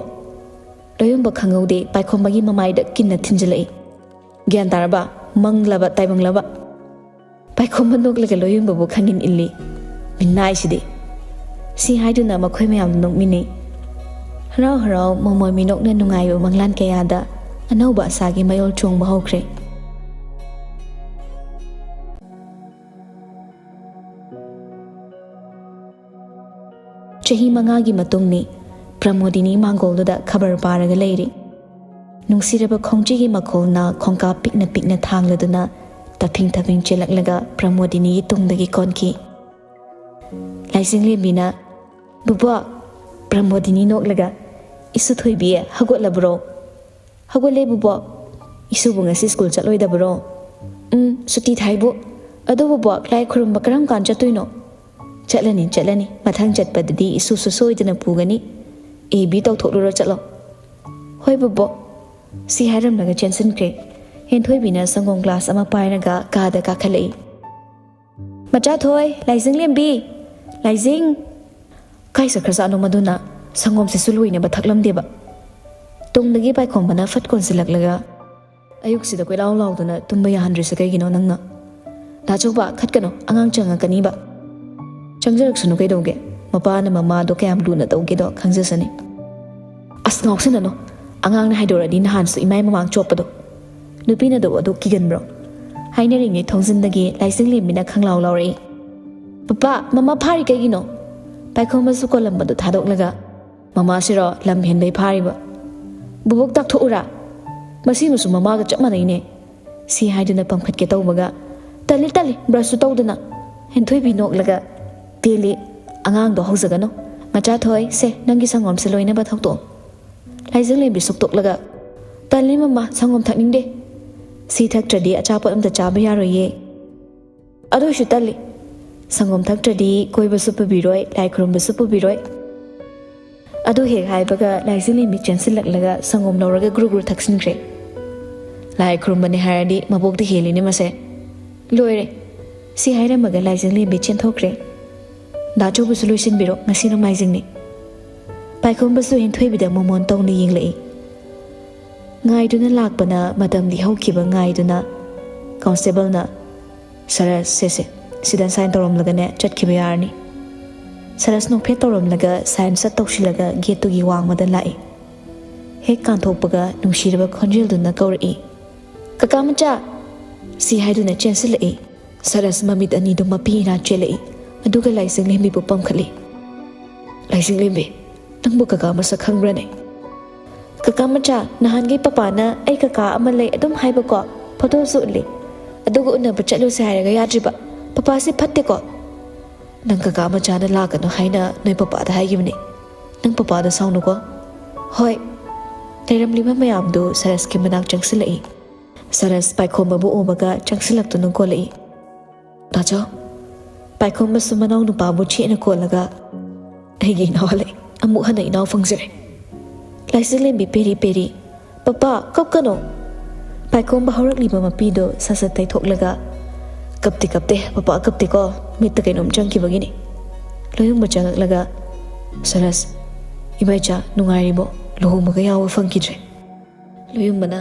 ꯂꯣꯌꯨꯝꯕ ꯈꯪꯍꯧꯗꯦ, ꯄꯥꯏꯈꯣꯝꯕꯒꯤ ꯃꯃꯥꯏꯗ ꯀꯤꯟꯅ ꯊꯤꯟꯖꯤꯜꯂꯛꯏ꯫ "ꯒ꯭ꯌꯥꯟ ꯇꯥꯔꯕ? ꯃꯪꯂꯕ ꯇꯥꯏꯕꯪꯂꯕ?" ꯄꯥꯏꯈꯣꯝꯕ ꯅꯣꯛꯂꯒ ꯂꯣꯌꯨꯝꯕꯕꯨ ꯈꯪꯏꯟ ꯏꯜꯂꯤ꯫ ꯃꯤꯅꯥꯏꯁꯤꯗꯤ꯫ ꯁꯤ ꯍꯥꯏꯗꯨꯅ ꯃꯈꯣꯏ ꯃꯌꯥꯝ ꯅꯣꯛꯃꯤꯟꯅꯩ꯫ ꯍꯔꯥꯎ ꯍꯔꯥꯎ ꯃꯣꯃꯣꯟ ꯃꯤꯅꯣꯛꯅ ꯅꯨꯡꯉꯥꯏꯕ ꯃꯪꯂꯥꯟ ꯀꯌꯥꯗ ꯑꯅꯧꯕ ꯑꯁꯥꯒꯤ ꯃꯌꯣꯜ ꯆꯣꯡꯕ ꯍꯧꯈ꯭ꯔꯦ꯫ ꯆꯍꯤ ꯃꯉꯥꯒꯤ ꯃꯇꯨꯡꯅꯤ꯫ ꯄ꯭ꯔꯃꯣꯗꯤꯅꯤ ꯃꯥꯡꯒꯣꯜꯗꯨꯗ ꯈꯕꯔ ꯄꯥꯔꯒ ꯂꯩꯔꯤ꯫ ꯅꯨꯡꯁꯤꯔꯕ ꯈꯣꯡꯖꯤꯒꯤ ꯃꯈꯣꯜꯅ ꯈꯣꯡꯀꯥꯞ ꯄꯤꯛꯅ ꯄꯤꯛꯅ ꯊꯥꯡꯂꯗꯨꯅ ꯇꯞꯐꯤꯡ ꯇꯞꯐꯤꯡ ꯆꯦꯜꯂꯛꯂꯒ ꯄ꯭ꯔꯃꯣꯗꯤꯅꯤꯒꯤ ꯇꯨꯡꯗꯒꯤ ꯀꯣꯟꯈꯤ꯫ ꯂꯥꯏꯁꯤꯡꯂꯦꯝꯕꯤꯅ, "ꯕꯨꯕꯣꯛ!" ꯄ꯭ꯔꯃꯣꯗꯤꯅꯤ ꯅꯣꯛꯂꯒ, "ꯏꯁꯨ ꯊꯣꯏꯕꯤ, ꯍꯧꯒꯠꯂꯕ꯭ꯔꯣ?" "ꯍꯧꯒꯠꯂꯦ, ꯕꯨꯕꯣꯛ꯫" "ꯏꯁꯨꯕꯨ ꯉꯁꯤ ꯁ꯭ꯀꯨꯜ ꯆꯠꯂꯣꯏꯗꯕ꯭ꯔꯣ?" "ꯎꯝ, ꯁꯨꯇꯤ ꯊꯥꯏꯕꯨ꯫ ꯑꯗꯣ ꯕꯨꯕꯣꯛ, ꯂꯥꯏ ꯈꯨꯔꯨꯝꯕ ꯀꯔꯝ ꯀꯥꯟ ꯆꯠꯇꯣꯏꯅꯣ?" "ꯆꯠꯂꯅꯤ, ꯆꯠꯂꯅꯤ꯫ ꯃꯊꯪ ꯆꯠꯄꯗꯗꯤ ꯏꯁꯨꯁꯨ ꯁꯣꯏꯗꯅ ꯄꯨꯒꯅꯤ꯫ ꯑꯦ ꯕꯤ ꯇꯧꯊꯣꯛꯂꯨꯔꯣ ꯆꯠꯂꯣ꯫" "ꯍꯣꯏ ꯕꯨꯕꯣꯛ꯫" ꯁꯤ ꯍꯥꯏꯔꯝꯂꯒ ꯆꯦꯟꯁꯤꯟꯈ꯭ꯔꯦ꯫ ꯍꯦꯟꯊꯣꯏꯕꯤꯅ ꯁꯪꯒꯣꯝ ꯒ꯭ꯂꯥꯁ ꯑꯃ ꯄꯥꯏꯔꯒ ꯀꯥꯗ ꯀꯥꯈꯠꯂꯛꯏ꯫ "ꯃꯆꯥꯊꯣꯏ, ꯂꯥꯏꯖꯤꯡꯂꯦꯝꯕꯤ! ꯂꯥꯏꯖꯤꯡ!" ꯀꯥꯏ ꯆꯠꯈ꯭ꯔꯖꯥꯠꯅꯣ ꯃꯗꯨꯅ? ꯁꯪꯒꯣꯝꯁꯤꯁꯨ ꯂꯣꯏꯅꯕ ꯊꯛꯂꯝꯗꯦꯕ꯫ ꯇꯨꯡꯗꯒꯤ ꯄꯥꯏꯈꯣꯝꯕꯅ ꯐꯠ ꯀꯣꯟꯁꯤꯜꯂꯛꯂꯒ, "ꯑꯌꯨꯛꯁꯤꯗ ꯀꯣꯏꯂꯥꯎ ꯂꯥꯎꯗꯨꯅ ꯇꯨꯝꯕ ꯌꯥꯍꯟꯗ꯭ꯔꯤꯁꯦ ꯀꯩꯒꯤꯅꯣ ꯅꯪꯅ? ꯗꯥ ꯆꯧꯕ, ꯈꯠꯀꯅꯣ, ꯑꯉꯥꯡ ꯆꯪꯉꯛꯀꯅꯤꯕ꯫ ꯆꯪꯖꯔꯛꯁꯅꯨ ꯀꯩꯗꯧꯒꯦ? ꯃꯄꯥꯅ ꯃꯃꯥꯗꯣ ꯀꯌꯥꯝ ꯂꯨꯅ ꯇꯧꯒꯦꯗꯣ ꯈꯪꯖꯁꯅꯤ꯫" "ꯑꯁ, ꯉꯥꯎꯁꯤꯟꯅꯅꯨ꯫ ꯑꯉꯥꯡꯅ ꯍꯥꯏꯗꯣꯔꯛꯑꯗꯤ ꯅꯍꯥꯟꯁꯨ ꯏꯃꯥꯏ ꯃꯃꯥꯡ ꯆꯣꯞꯄꯗꯣ꯫ ꯅꯨꯄꯤꯅ ꯇꯧꯕ ꯑꯗꯨ ꯀꯤꯒꯟꯕ꯭ꯔꯣ?" ꯍꯥꯏꯅꯔꯤꯉꯩ ꯊꯣꯡꯖꯤꯟꯗꯒꯤ ꯂꯥꯏꯁꯤꯡꯂꯦꯝꯕꯤꯅ ꯈꯪꯂꯥꯎ ꯂꯥꯎꯔꯛꯏ꯫ "ꯄꯄꯥ, ꯃꯃꯥ ꯐꯥꯔꯤ ꯀꯩꯒꯤꯅꯣ?" ꯄꯥꯏꯈꯣꯝꯕꯁꯨ ꯀꯣꯜꯂꯝꯕꯗꯨ ꯊꯥꯗꯣꯛꯂꯒ, "ꯃꯃꯥꯁꯤꯔꯣ ꯂꯝ ꯍꯦꯟꯕꯩ ꯐꯥꯔꯤꯕ? ꯕꯨꯕꯣꯛ ꯇꯥꯛꯊꯣꯛꯎꯔꯥ? ꯃꯁꯤꯃꯁꯨ ꯃꯃꯥꯒ ꯆꯞ ꯃꯥꯟꯅꯩꯅꯦ꯫" ꯁꯤ ꯍꯥꯏꯗꯨꯅ ꯄꯝꯈꯠꯀꯦ ꯇꯧꯕꯒ, "ꯇꯜꯂꯤ, ꯇꯜꯂꯤ, ꯕ꯭ꯔꯁꯁꯨ ꯇꯧꯗꯅ꯫" ꯍꯦꯟꯊꯣꯏꯕꯤ ꯅꯣꯛꯂꯒ, "ꯇꯦꯜꯂꯤ, ꯑꯉꯥꯡꯗꯣ ꯍꯧꯖꯒꯅꯨ꯫ ꯃꯆꯥ ꯊꯣꯏ, ꯁꯦ, ꯅꯪꯒꯤ ꯁꯪꯒꯣꯝꯁꯦ ꯂꯣꯏꯅꯕ ꯊꯛꯇꯣꯛꯑꯣ꯫" ꯂꯥꯏꯖꯪꯂꯦꯝꯕꯤ ꯁꯨꯛꯇꯣꯛꯂꯒ, "ꯇꯜꯂꯤ ꯃꯃꯥ, ꯁꯪꯒꯣꯝ ꯊꯛꯅꯤꯡꯗꯦ꯫ ꯁꯤ ꯊꯛꯇ꯭ꯔꯗꯤ ꯑꯆꯥꯄꯣꯠ ꯑꯝꯇ ꯆꯥꯕ ꯌꯥꯔꯣꯏꯌꯦ꯫" "ꯑꯗꯨꯏꯁꯨ ꯇꯜꯂꯤ꯫ ꯁꯪꯒꯣꯝ ꯊꯛꯇ꯭ꯔꯗꯤ ꯀꯣꯏꯕꯁꯨ ꯄꯨꯕꯤꯔꯣꯏ, ꯂꯥꯏ ꯈꯨꯔꯨꯝꯕꯁꯨ ꯄꯨꯕꯤꯔꯣꯏ꯫" ꯑꯗꯨ ꯍꯦꯛ ꯍꯥꯏꯕꯒ ꯂꯥꯏꯖꯪꯂꯦꯝꯕꯤ ꯆꯦꯟꯁꯤꯜꯂꯛꯂꯒ ꯁꯪꯒꯣꯝ ꯂꯧꯔꯒ ꯒ꯭ꯔꯨ ꯒ꯭ꯔꯨ ꯊꯛꯆꯤꯟꯈ꯭ꯔꯦ꯫ ꯂꯥꯏ ꯈꯨꯔꯨꯝꯕꯅꯦ ꯍꯥꯏꯔꯗꯤ ꯃꯕꯣꯛꯇ ꯍꯦꯜꯂꯤꯅꯦ ꯃꯁꯦ꯫ "ꯂꯣꯏꯔꯦ꯫" ꯁꯤ ꯍꯥꯏꯔꯝꯃꯒ ꯂꯥꯏꯖꯪꯂꯦꯝꯕꯤ ꯆꯦꯟꯊꯣꯛꯈ꯭ꯔꯦ꯫ "ꯗꯥ ꯆꯧꯕꯁꯨ ꯂꯣꯏꯁꯤꯟꯕꯤꯔꯣ, ꯉꯁꯤ ꯅꯣꯡꯃꯥꯏꯖꯤꯡꯅꯤ꯫" ꯄꯥꯏꯈꯣꯝꯕꯁꯨ ꯍꯦꯟꯊꯣꯏꯕꯤꯗ ꯃꯣꯃꯣꯟ ꯇꯧꯅ ꯌꯦꯡꯂꯛꯏ꯫ ꯉꯥꯏꯗꯨꯅ ꯂꯥꯛꯄꯅ ꯃꯇꯝꯗꯤ ꯍꯧꯈꯤꯕ ꯉꯥꯏꯗꯨꯅ ꯀꯣꯟꯁꯇꯦꯕꯜꯅ, "ꯁꯔꯁ, ꯁꯦ, ꯁꯦ, ꯁꯤꯗ ꯁꯥꯏꯟ ꯇꯧꯔꯝꯂꯒꯅꯦ ꯆꯠꯈꯤꯕ ꯌꯥꯔꯅꯤ꯫" ꯁꯔꯁ ꯅꯣꯛꯐꯦꯠ ꯇꯧꯔꯝꯂꯒ ꯁꯥꯏꯟ ꯁꯠ ꯇꯧꯁꯤꯜꯂꯒ ꯒꯦꯠꯇꯨꯒꯤ ꯋꯥꯡꯃꯗ ꯂꯥꯛꯏ꯫ ꯍꯦꯛ ꯀꯥꯟꯊꯣꯛꯄꯒ ꯅꯨꯡꯁꯤꯔꯕ ꯈꯣꯟꯖꯦꯜꯗꯨꯅ ꯀꯧꯔꯛꯏ, "ꯀꯀꯥ ꯃꯆꯥ!" ꯁꯤ ꯍꯥꯏꯗꯨꯅ ꯆꯦꯟꯁꯤꯜꯂꯛꯏ꯫ ꯁꯔꯁ ꯃꯃꯤꯠ ꯑꯅꯤꯗꯨ ꯃꯄꯤ ꯏꯅꯥ ꯆꯦꯜꯂꯛꯏ, ꯑꯗꯨꯒ ꯂꯥꯏꯖꯪꯂꯦꯝꯕꯤꯕꯨ ꯄꯝꯈꯠꯂꯤ꯫ "ꯂꯥꯏꯖꯪꯂꯦꯝꯕꯤ, ꯅꯪꯕꯨ ꯀꯀꯥ ꯃꯁꯛ ꯈꯪꯕ꯭ꯔꯅꯦ?" "ꯀꯀꯥ ꯃꯆꯥ, ꯅꯍꯥꯟꯒꯤ ꯄꯄꯥꯅ ꯑꯩ ꯀꯀꯥ ꯑꯃ ꯂꯩ ꯑꯗꯨꯝ ꯍꯥꯏꯕꯀꯣ, ꯐꯣꯇꯣꯁꯨ ꯎꯠꯂꯤ꯫ ꯑꯗꯨꯒ ꯎꯅꯕ ꯆꯠꯂꯨꯁꯦ ꯍꯥꯏꯔꯒ ꯌꯥꯗ꯭ꯔꯤꯕ꯫ ꯄꯄꯥꯁꯦ ꯐꯠꯇꯦꯀꯣ꯫ ꯅꯪ ꯀꯀꯥ ꯃꯆꯥꯅ ꯂꯥꯛꯀꯅꯨ ꯍꯥꯏꯅ ꯅꯣꯏ ꯄꯄꯥꯗ ꯍꯥꯏꯈꯤꯕꯅꯦ꯫ ꯅꯪ ꯄꯄꯥꯗ ꯁꯥꯎꯅꯨꯀꯣ꯫" "ꯍꯣꯏ꯫" ꯂꯩꯔꯝꯂꯤꯕ ꯃꯌꯥꯝꯗꯨ ꯁꯔꯁꯀꯤ ꯃꯅꯥꯛ ꯆꯪꯁꯤꯜꯂꯛꯏ꯫ ꯁꯔꯁ ꯄꯥꯏꯈꯣꯝꯕꯕꯨ ꯎꯕꯒ ꯆꯪꯁꯤꯜꯂꯛꯇꯨꯅ ꯀꯣꯜꯂꯛꯏ꯫ "ꯇꯥꯆꯧ꯫" ꯄꯥꯏꯈꯣꯝꯕꯁꯨ ꯃꯅꯥꯎ ꯅꯨꯄꯥꯕꯨ ꯆꯦꯠꯅ ꯀꯣꯜꯂꯒ, "ꯑꯩꯒꯤ ꯏꯅꯥꯎ ꯍꯜꯂꯛꯏ꯫ ꯑꯃꯨꯛ ꯍꯟꯅ ꯏꯅꯥꯎ ꯐꯪꯖꯔꯦ꯫" ꯂꯥꯏꯖꯪꯂꯦꯝꯕꯤ ꯄꯦꯔꯤ ꯄꯦꯔꯤ, "ꯄꯄꯥ, ꯀꯞꯀꯅꯣ꯫" ꯄꯥꯏꯈꯣꯝꯕ ꯍꯧꯔꯛꯂꯤꯕ ꯃꯄꯤꯗꯨ ꯁꯠ ꯁꯠ ꯇꯩꯊꯣꯛꯂꯒ, "ꯀꯞꯇꯦ, ꯀꯞꯇꯦ, ꯄꯄꯥ ꯀꯞꯇꯦꯀꯣ, ꯃꯤꯠꯇ ꯀꯩꯅꯣꯝ ꯆꯪꯈꯤꯕꯒꯤꯅꯤ꯫" ꯂꯣꯌꯨꯝꯕ ꯆꯪꯉꯛꯂꯒ, "ꯁꯔꯁ, ꯏꯃꯥ ꯏꯆꯥ ꯅꯨꯡꯉꯥꯏꯔꯤꯕꯣ? ꯂꯨꯍꯣꯡꯕꯒ ꯌꯥꯎꯕ ꯐꯪꯈꯤꯗ꯭ꯔꯦ?" ꯂꯣꯌꯨꯝꯕꯅ,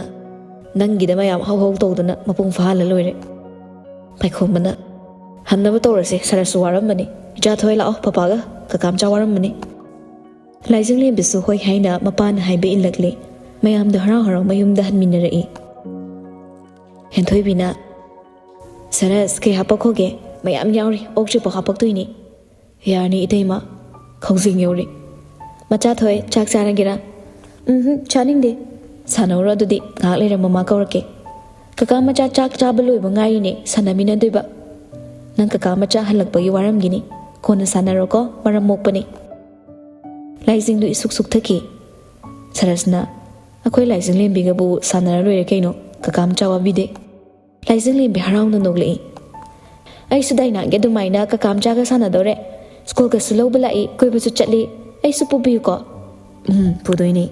"ꯅꯪꯒꯤꯗ ꯃꯌꯥꯝ ꯍꯧ ꯍꯧ ꯇꯧꯗꯅ ꯃꯄꯨꯡ ꯐꯥꯍꯜꯂ ꯂꯣꯏꯔꯦ꯫" ꯄꯥꯏꯈꯣꯝꯕꯅ, "ꯍꯟꯅꯕ ꯇꯧꯔꯁꯦ, ꯁꯔꯁꯁꯨ ꯋꯥꯔꯝꯕꯅꯤ꯫ ꯏꯆꯥ ꯊꯣꯏ ꯂꯥꯛꯑꯣ, ꯄꯄꯥꯒ ꯀꯀꯥꯝꯆꯥ ꯋꯥꯔꯝꯕꯅꯤ꯫" ꯂꯥꯏꯖꯤꯡꯂꯦꯝꯕꯤꯁꯨ ꯍꯣꯏ ꯍꯥꯏꯅ ꯃꯄꯥꯅ ꯍꯥꯏꯕ ꯏꯜꯂꯛꯂꯦ꯫ ꯃꯌꯥꯝꯗꯣ ꯍꯔꯥꯎ ꯍꯔꯥꯎ ꯃꯌꯨꯝꯗ ꯍꯟꯃꯤꯟꯅꯔꯛꯏ꯫ ꯍꯦꯟꯊꯣꯏꯕꯤꯅ, "ꯁꯔꯁ, ꯀꯩ ꯍꯥꯄꯛꯈꯣꯒꯦ? ꯃꯌꯥꯝ ꯌꯥꯎꯔꯤ, ꯑꯣꯛ ꯆꯤꯞꯄꯣ ꯍꯥꯄꯛꯇꯣꯏꯅꯤ꯫" "ꯌꯥꯔꯅꯤ ꯏꯇꯩꯃ, ꯈꯧꯖꯤꯡ ꯌꯧꯔꯤ꯫" "ꯃꯆꯥ ꯊꯣꯏ, ꯆꯥꯛ ꯆꯥꯔꯒꯦꯔꯥ?" "ꯎꯝ, ꯆꯥꯅꯤꯡꯗꯦ꯫" "ꯁꯥꯟꯅꯧꯔꯣ ꯑꯗꯨꯗꯤ, ꯉꯥꯏꯍꯥꯛ ꯂꯩꯔ ꯃꯃꯥ ꯀꯧꯔꯛꯀꯦ꯫" "ꯀꯀꯥ ꯃꯆꯥ ꯆꯥꯛ ꯆꯥꯕ ꯂꯣꯏꯕ ꯉꯥꯏꯔꯤꯅꯦ, ꯁꯥꯟꯅꯃꯤꯟꯅꯗꯣꯏꯕ꯫" "ꯅꯪ ꯀꯀꯥ ꯃꯆꯥ ꯍꯜꯂꯛꯄꯒꯤ ꯋꯥꯔꯝꯒꯤꯅꯤ, ꯀꯣꯟꯅ ꯁꯥꯟꯅꯔꯣꯀꯣ, ꯃꯔꯝ ꯃꯣꯛꯄꯅꯤ꯫" ꯂꯥꯏꯖꯤꯡꯗꯨ ꯏꯁꯨꯛ ꯁꯨꯛꯊꯈꯤ꯫ ꯁꯔꯁꯅ, "ꯑꯩꯈꯣꯏ ꯂꯥꯏꯖꯤꯡꯂꯦꯝꯕꯤꯒꯕꯨ ꯁꯥꯟꯅꯔ ꯂꯣꯏꯔꯦ ꯀꯩꯅꯣ, ꯀꯀꯥꯝꯆꯥ ꯋꯥꯕꯤꯗꯦ꯫" ꯂꯥꯏꯖꯤꯡꯂꯦꯝꯕꯤ ꯍꯔꯥꯎꯅ ꯅꯣꯛꯂꯛꯏ꯫ "ꯑꯩꯁꯨ ꯗꯥꯏꯅꯥꯒꯤ ꯑꯗꯨꯃꯥꯏꯅ ꯀꯀꯥꯝꯆꯥꯒ ꯁꯥꯟꯅꯗꯧꯔꯦ꯫ ꯁ꯭ꯀꯨꯜꯒꯁꯨ ꯂꯧꯕ ꯂꯥꯛꯏ, ꯀꯣꯏꯕꯁꯨ ꯆꯠꯂꯤ꯫ ꯑꯩꯁꯨ ꯄꯨꯕꯤꯌꯨꯀꯣ?" "ꯎꯝ, ꯄꯨꯗꯣꯏꯅꯦ꯫"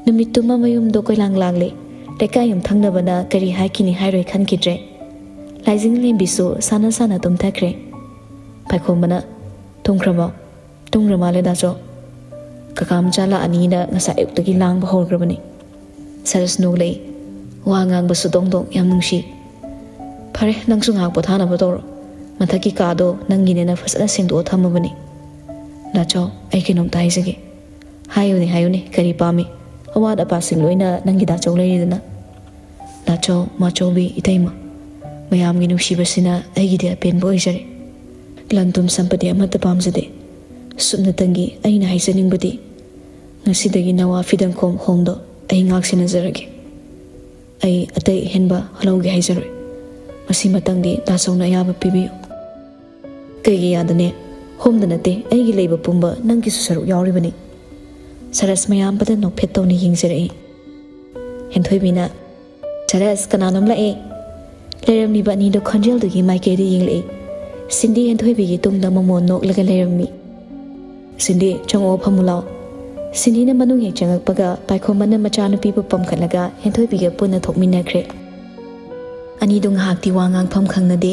ꯅꯨꯃꯤꯠꯇꯨꯃ ꯃꯌꯨꯝꯗꯣ ꯀꯣꯏꯂꯥꯡ ꯂꯥꯡꯂꯦ꯫ ꯂꯩꯀꯥꯏ ꯌꯨꯝꯊꯪꯅꯕꯅ ꯀꯔꯤ ꯍꯥꯏꯈꯤꯅꯤ ꯍꯥꯏꯔꯣꯏ ꯈꯟꯈꯤꯗ꯭ꯔꯦ꯫ ꯂꯥꯏꯖꯤꯡꯂꯦꯝꯕꯤꯁꯨ ꯁꯥꯟꯅ ꯁꯥꯟꯅ ꯇꯨꯝꯊꯈ꯭ꯔꯦ꯫ ꯄꯥꯏꯈꯣꯝꯕꯅ, "ꯇꯨꯝꯈ꯭ꯔꯕꯣ?" "ꯇꯨꯝꯈ꯭ꯔ ꯃꯥꯜꯂꯦ ꯗꯥꯆꯧ꯫ ꯀꯀꯥ ꯃꯆꯥ ꯂꯥꯛꯑꯅꯤꯅ ꯉꯁꯥꯏ ꯑꯌꯨꯛꯇꯒꯤ ꯂꯥꯡꯕ ꯍꯧꯔꯈ꯭ꯔꯕꯅꯤ꯫" ꯁꯔꯁ ꯅꯣꯛꯂꯛꯏ꯫ ꯋꯥ ꯉꯥꯡꯕꯁꯨ ꯗꯣꯡ ꯗꯣꯡ, ꯌꯥꯝ ꯅꯨꯡꯁꯤ꯫ "ꯐꯔꯦ, ꯅꯪꯁꯨ ꯉꯥꯏꯍꯥꯛ ꯄꯣꯊꯥꯅꯕ ꯇꯧꯔꯣ꯫ ꯃꯊꯛꯀꯤ ꯀꯥꯗꯣ ꯅꯪꯒꯤꯅꯦꯅ ꯐꯖꯅ ꯁꯦꯡꯗꯣꯛꯑ ꯊꯝꯃꯕꯅꯤ꯫ ꯗꯥꯆꯧ, ꯑꯩ ꯀꯩꯅꯣꯝꯇ ꯍꯥꯏꯖꯒꯦ꯫" "ꯍꯥꯏꯌꯨꯅꯦ, ꯍꯥꯏꯌꯨꯅꯦ, ꯀꯔꯤ ꯄꯥꯝꯃꯤ? ꯑꯋꯥꯠ ꯑꯄꯥꯁꯤꯡ ꯂꯣꯏꯅ ꯅꯪꯒꯤ ꯗꯥꯆꯧ ꯂꯩꯔꯤꯗꯅ꯫" "ꯗꯥꯆꯧ, ꯃꯥꯆꯧꯕꯤ, ꯏꯇꯩꯃ, ꯃꯌꯥꯝꯒꯤ ꯅꯨꯡꯁꯤꯕꯁꯤꯅ ꯑꯩꯒꯤꯗꯤ ꯑꯄꯦꯟꯕ ꯑꯣꯏꯖꯔꯦ꯫ ꯂꯟ ꯊꯨꯝ ꯁꯝꯄꯇꯤ ꯑꯃꯠꯇ ꯄꯥꯝꯖꯗꯦ꯫ ꯁꯨꯞꯅꯇꯪꯒꯤ ꯑꯩꯅ ꯍꯥꯏꯖꯅꯤꯡꯕꯗꯤ, ꯉꯁꯤꯗꯒꯤ ꯅꯋꯥ ꯐꯤꯗꯪꯈꯣꯝ ꯍꯣꯡꯗꯣ ꯑꯩ ꯉꯥꯛ ꯁꯦꯟꯅꯖꯔꯒꯦ꯫ ꯑꯩ ꯑꯇꯩ ꯑꯍꯦꯟꯕ ꯂꯧꯒꯦ ꯍꯥꯏꯖꯔꯣꯏ꯫ ꯃꯁꯤꯃꯇꯪꯗꯤ ꯗꯥꯆꯧꯅ ꯑꯌꯥꯕ ꯄꯤꯕꯤꯌꯨ꯫" "ꯀꯩꯒꯤ ꯌꯥꯗꯅꯦ? ꯍꯣꯝꯗ ꯅꯠꯇꯦ, ꯑꯩꯒꯤ ꯂꯩꯕ ꯄꯨꯝꯕ ꯅꯪꯒꯤꯁꯨ ꯁꯔꯨꯛ ꯌꯥꯎꯔꯤꯕꯅꯤ꯫" ꯁꯔꯁ ꯃꯌꯥꯝꯕꯗ ꯅꯣꯛꯐꯦꯠ ꯇꯧꯅ ꯌꯦꯡꯖꯔꯛꯏ꯫ ꯍꯦꯟꯊꯣꯏꯕꯤꯅ, "ꯁꯔꯁ, ꯀꯅꯥꯅꯣꯝ ꯂꯥꯛꯑꯦ!" ꯂꯩꯔꯝꯂꯤꯕ ꯑꯅꯤꯗꯣ ꯈꯣꯟꯖꯦꯜꯗꯨꯒꯤ ꯃꯥꯏꯀꯩꯗ ꯌꯦꯡꯂꯛꯏ꯫ ꯁꯤꯟꯗꯤ ꯍꯦꯟꯊꯣꯏꯕꯤꯒꯤ ꯇꯨꯡꯗ ꯃꯃꯣꯟ ꯅꯣꯛꯂꯒ ꯂꯩꯔꯝꯃꯤ꯫ "ꯁꯤꯟꯗꯤ, ꯆꯪꯉꯛꯑꯣ, ꯐꯝꯃꯨ ꯂꯥꯎ꯫" ꯁꯤꯟꯗꯤꯅ ꯃꯅꯨꯡ ꯍꯦꯛ ꯆꯪꯉꯛꯄꯒ ꯄꯥꯏꯈꯣꯝꯕꯅ ꯃꯆꯥꯅꯨꯄꯤꯕꯨ ꯄꯝꯈꯠꯂꯒ ꯍꯦꯟꯊꯣꯏꯕꯤꯒ ꯄꯨꯟꯅ ꯊꯣꯛꯃꯤꯟꯅꯈ꯭ꯔꯦ꯫ ꯑꯅꯤꯗꯨ ꯉꯥꯏꯍꯥꯛꯇꯤ ꯋꯥ ꯉꯥꯡꯐꯝ ꯈꯪꯅꯗꯦ꯫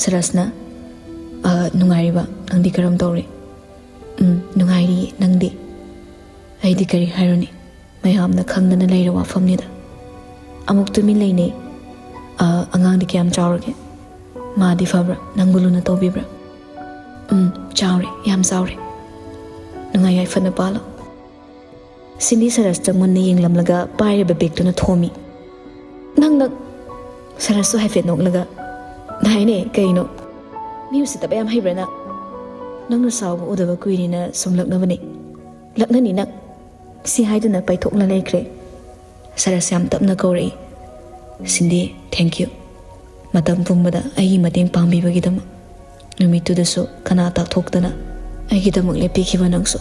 ꯁꯔꯁꯅ, "ꯑ, ꯅꯨꯡꯉꯥꯏꯔꯤꯕ? ꯅꯪꯗꯤ ꯀꯔꯝ ꯇꯧꯔꯤ?" "ꯎꯝ, ꯅꯨꯡꯉꯥꯏꯔꯤꯌꯦ, ꯅꯪꯗꯤ?" ꯑꯩꯗꯤ ꯀꯔꯤ ꯍꯥꯏꯔꯨꯅꯤ, ꯃꯌꯥꯝꯅ ꯈꯪꯗꯅ ꯂꯩꯔ ꯋꯥꯐꯝꯅꯤꯗ꯫ ꯑꯃꯨꯛ ꯇꯨꯃꯤꯟ ꯂꯩꯅꯩ꯫ "ꯑ, ꯑꯉꯥꯡꯗꯤ ꯀꯌꯥꯝ ꯆꯥꯎꯔꯒꯦ? ꯃꯥꯗꯤ ꯐꯕ꯭ꯔꯥ? ꯅꯪꯕꯨ ꯂꯨꯅ ꯇꯧꯕꯤꯕ꯭ꯔꯥ?" "ꯎꯝ, ꯆꯥꯎꯔꯦ, ꯌꯥꯝ ꯆꯥꯎꯔꯦ꯫ ꯅꯨꯡꯉꯥꯏ ꯌꯥꯏꯐꯅ ꯄꯥꯜꯂꯣ꯫" ꯁꯤꯟꯗꯤ ꯁꯔꯁꯇ ꯃꯨꯟꯅ ꯌꯦꯡꯂꯝꯂꯒ ꯄꯥꯏꯔꯤꯕ ꯕꯦꯒꯇꯨꯅ ꯊꯣꯝꯃꯤ꯫ "ꯅꯪ, ꯅꯪ!" ꯁꯔꯁꯁꯨ ꯍꯥꯏꯐꯦꯠ ꯅꯣꯛꯂꯒ, "ꯅꯥꯏꯅꯦ, ꯀꯩꯅꯣ? ꯃꯤ ꯎꯁꯤꯠꯇꯕ ꯌꯥꯝ ꯍꯩꯕ꯭ꯔꯥ ꯅꯪ? ꯅꯪꯅ ꯁꯥꯎꯕ ꯎꯗꯕ ꯀꯨꯏꯔꯦꯅ ꯁꯨꯝ ꯂꯛꯅꯕꯅꯦ꯫" "ꯂꯛꯅꯅꯤ ꯅꯪ!" ꯁꯤ ꯍꯥꯏꯗꯨꯅ ꯄꯥꯏꯊꯣꯛꯅ ꯂꯩꯈ꯭ꯔꯦ꯫ ꯁꯔꯁ ꯌꯥꯝ ꯇꯞꯅ ꯀꯧꯔꯛꯏ, "ꯁꯤꯟꯗꯤ, thank you꯫ ꯃꯇꯝ ꯄꯨꯝꯕꯗ ꯑꯩꯒꯤ ꯃꯇꯦꯡ ꯄꯥꯡꯕꯤꯕꯒꯤꯗꯃꯛ꯫ ꯅꯨꯃꯤꯠꯇꯨꯗꯁꯨ ꯀꯅꯥ ꯇꯥꯛꯊꯣꯛꯇꯅ ꯑꯩꯒꯤꯗꯃꯛ ꯂꯦꯞꯄꯤꯈꯤꯕ ꯅꯪꯁꯨ꯫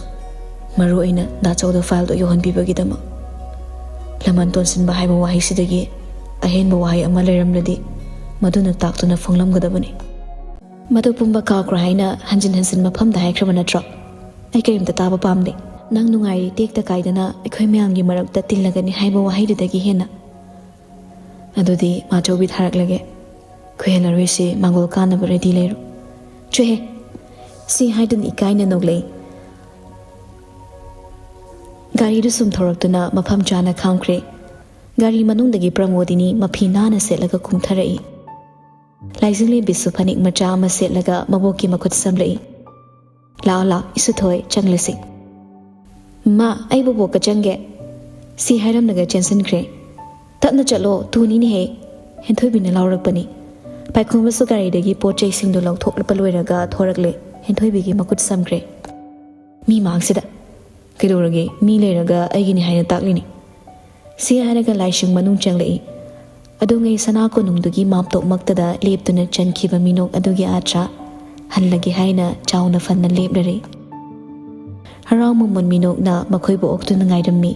ꯃꯔꯨ ꯑꯣꯏꯅ ꯗꯥ ꯆꯧꯗ ꯐꯥꯏꯜꯗꯨ ꯌꯧꯍꯟꯕꯤꯕꯒꯤꯗꯃꯛ꯫ ꯂꯃꯟ ꯇꯣꯟꯁꯤꯟꯕ ꯍꯥꯏꯕ ꯋꯥꯍꯩꯁꯤꯗꯒꯤ ꯑꯍꯦꯟꯕ ꯋꯥꯍꯩ ꯑꯃ ꯂꯩꯔꯝꯂꯗꯤ ꯃꯗꯨꯅ ꯇꯥꯛꯇꯨꯅ ꯐꯣꯡꯂꯝꯒꯗꯕꯅꯤ꯫ ꯃꯗꯨ ꯄꯨꯝꯕ ꯀꯥꯎꯈ꯭ꯔꯣ ꯍꯥꯏꯅ ꯍꯟꯖꯤꯟ ꯍꯟꯖꯤꯟ ꯃꯐꯝꯗ ꯍꯥꯏꯈ꯭ꯔꯕ ꯅꯠꯇ꯭ꯔꯣ? ꯑꯩ ꯀꯔꯤꯝꯇ ꯇꯥꯕ ꯄꯥꯝꯗꯦ꯫ ꯅꯪ ꯅꯨꯡꯉꯥꯏꯔꯤ ꯇꯦꯛꯇ ꯀꯥꯏꯗꯅ ꯑꯩꯈꯣꯏ ꯃꯌꯥꯝꯒꯤ ꯃꯔꯛꯇ ꯇꯤꯜꯂꯒꯅꯤ ꯍꯥꯏꯕ ꯋꯥꯍꯩꯗꯨꯗꯒꯤ ꯍꯦꯟꯅ꯫ ꯑꯗꯨꯗꯤ ꯃꯥꯆꯧꯕꯤ ꯊꯥꯔꯛꯂꯒꯦ꯫ ꯈꯨꯍꯦꯜꯂꯔꯣꯏꯁꯤ ꯃꯥꯡꯒꯣꯜ ꯀꯥꯅꯕ ready ꯂꯩꯔꯣ꯫ ꯆꯨꯍꯦ! ꯁꯤ ꯍꯥꯏꯗꯨꯅ ꯏꯀꯥꯏꯅ ꯅꯣꯛꯂꯛꯏ꯫ ꯒꯥꯔꯤꯗꯨ ꯁꯨꯝ ꯊꯧꯔꯛꯇꯨꯅ ꯃꯐꯝ ꯆꯥꯅ ꯈꯥꯝꯈ꯭ꯔꯦ꯫ ꯒꯥꯔꯤ ꯃꯅꯨꯡꯗꯒꯤ ꯄ꯭ꯔꯃꯣꯗꯤꯅꯤ ꯃꯐꯤ ꯅꯥꯟꯅ ꯁꯦꯠꯂꯒ ꯀꯨꯝꯊꯔꯛꯏ꯫ ꯂꯥꯏꯖꯤꯡꯂꯦꯝꯕꯤꯁꯨ ꯐꯅꯦꯛ ꯃꯆꯥ ꯑꯃ ꯁꯦꯠꯂꯒ ꯃꯕꯣꯛꯀꯤ ꯃꯈꯨꯠ ꯁꯝꯂꯛꯏ꯫ "ꯂꯥꯛꯑꯣ, ꯂꯥꯛꯑꯣ, ꯏꯁꯨꯊꯣꯏ, ꯆꯪꯂꯁꯤ꯫" "ꯃꯥ, ꯑꯩ ꯕꯣꯕꯣꯛꯀ ꯆꯪꯒꯦ꯫" ꯁꯤ ꯍꯥꯏꯔꯝꯂꯒ ꯆꯦꯟꯁꯤꯟꯈ꯭ꯔꯦ꯫ "ꯇꯞꯅ ꯆꯠꯂꯣ, ꯊꯨꯅꯤꯅꯦꯍꯦ꯫" ꯍꯦꯟꯊꯣꯏꯕꯤꯅ ꯂꯥꯎꯔꯛꯄꯅꯤ꯫ ꯄꯥꯏꯈꯣꯝꯕꯁꯨ ꯒꯥꯔꯤꯗꯒꯤ ꯄꯣꯠ ꯆꯩꯁꯤꯡꯗꯨ ꯂꯧꯊꯣꯛꯂꯛꯄ ꯂꯣꯏꯔꯒ ꯊꯣꯔꯛꯂꯦ꯫ ꯍꯦꯟꯊꯣꯏꯕꯤꯒꯤ ꯃꯈꯨꯠ ꯁꯝꯈ꯭ꯔꯦ꯫ "ꯃꯤ ꯃꯥꯡꯁꯤꯗ꯫ ꯀꯩꯗꯧꯔꯒꯦ? ꯃꯤ ꯂꯩꯔꯒ ꯑꯩꯒꯤꯅꯤ ꯍꯥꯏꯅ ꯇꯥꯛꯂꯤꯅꯤ꯫" ꯁꯤ ꯍꯥꯏꯔꯒ ꯂꯥꯏꯁꯪ ꯃꯅꯨꯡ ꯆꯪꯂꯛꯏ꯫ ꯑꯗꯨꯉꯩ ꯁꯅꯥ ꯀꯣꯅꯨꯡꯗꯨꯒꯤ ꯃꯥꯝꯇꯣꯞꯃꯛꯇꯗ ꯂꯦꯞꯇꯨꯅ ꯆꯟꯈꯤꯕ ꯃꯤꯅꯣꯛ ꯑꯗꯨꯒꯤ ꯑꯥꯊ꯭ꯔ ꯍꯜꯂꯒꯦ ꯍꯥꯏꯅ ꯆꯥꯎꯅ ꯐꯅ ꯂꯦꯞꯂꯔꯦ꯫ ꯍꯔꯥꯎ ꯃꯃꯣꯟ ꯃꯤꯅꯣꯛꯅ ꯃꯈꯣꯏꯕꯨ ꯑꯣꯛꯇꯨꯅ ꯉꯥꯏꯔꯝꯃꯤ꯫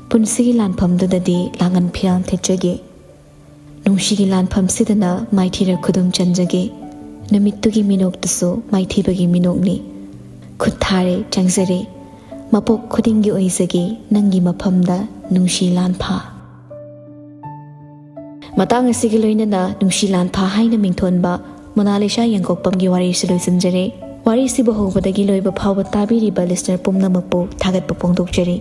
ꯄꯨꯟꯁꯤꯒꯤ ꯂꯥꯟꯐꯝꯗꯨꯗꯗꯤ ꯂꯥꯡꯉꯟ ꯐꯤꯌꯥꯜ ꯊꯦꯠꯆꯒꯦ꯫ ꯅꯨꯡꯁꯤꯒꯤ ꯂꯥꯟꯐꯝꯁꯤꯗꯅ ꯃꯥꯏꯊꯤꯔ ꯈꯨꯗꯨꯝ ꯆꯟꯖꯒꯦ꯫ ꯅꯨꯃꯤꯠꯇꯨꯒꯤ ꯃꯤꯅꯣꯛꯇꯨꯁꯨ ꯃꯥꯏꯊꯤꯕꯒꯤ ꯃꯤꯅꯣꯛꯅꯤ꯫ ꯈꯨꯠ ꯊꯥꯔꯦ, ꯆꯪꯖꯔꯦ꯫ ꯃꯄꯣꯛ ꯈꯨꯗꯤꯡꯒꯤ ꯑꯣꯏꯖꯒꯦ ꯅꯪꯒꯤ ꯃꯐꯝꯗ ꯅꯨꯡꯁꯤ ꯂꯥꯟꯐꯥ꯫ ꯃꯇꯥꯡ ꯑꯁꯤꯒ ꯂꯣꯏꯅꯅ ꯅꯨꯡꯁꯤ ꯂꯥꯟꯐꯥ ꯍꯥꯏꯅ ꯃꯤꯡꯊꯣꯟꯕ ꯃꯣꯅꯥꯂꯤꯁꯥ ꯌꯦꯡꯀꯣꯛꯄꯝꯒꯤ ꯋꯥꯔꯤꯁꯨ ꯂꯣꯏꯁꯤꯟꯖꯔꯦ꯫ ꯋꯥꯔꯤꯁꯤꯕꯨ ꯍꯧꯕꯗꯒꯤ ꯂꯣꯏꯕ ꯐꯥꯎꯕ ꯇꯥꯕꯤꯔꯤꯕ listener ꯄꯨꯝꯅꯃꯛꯄꯨ ꯊꯥꯒꯠꯄ ꯐꯣꯡꯗꯣꯛꯆꯔꯤ꯫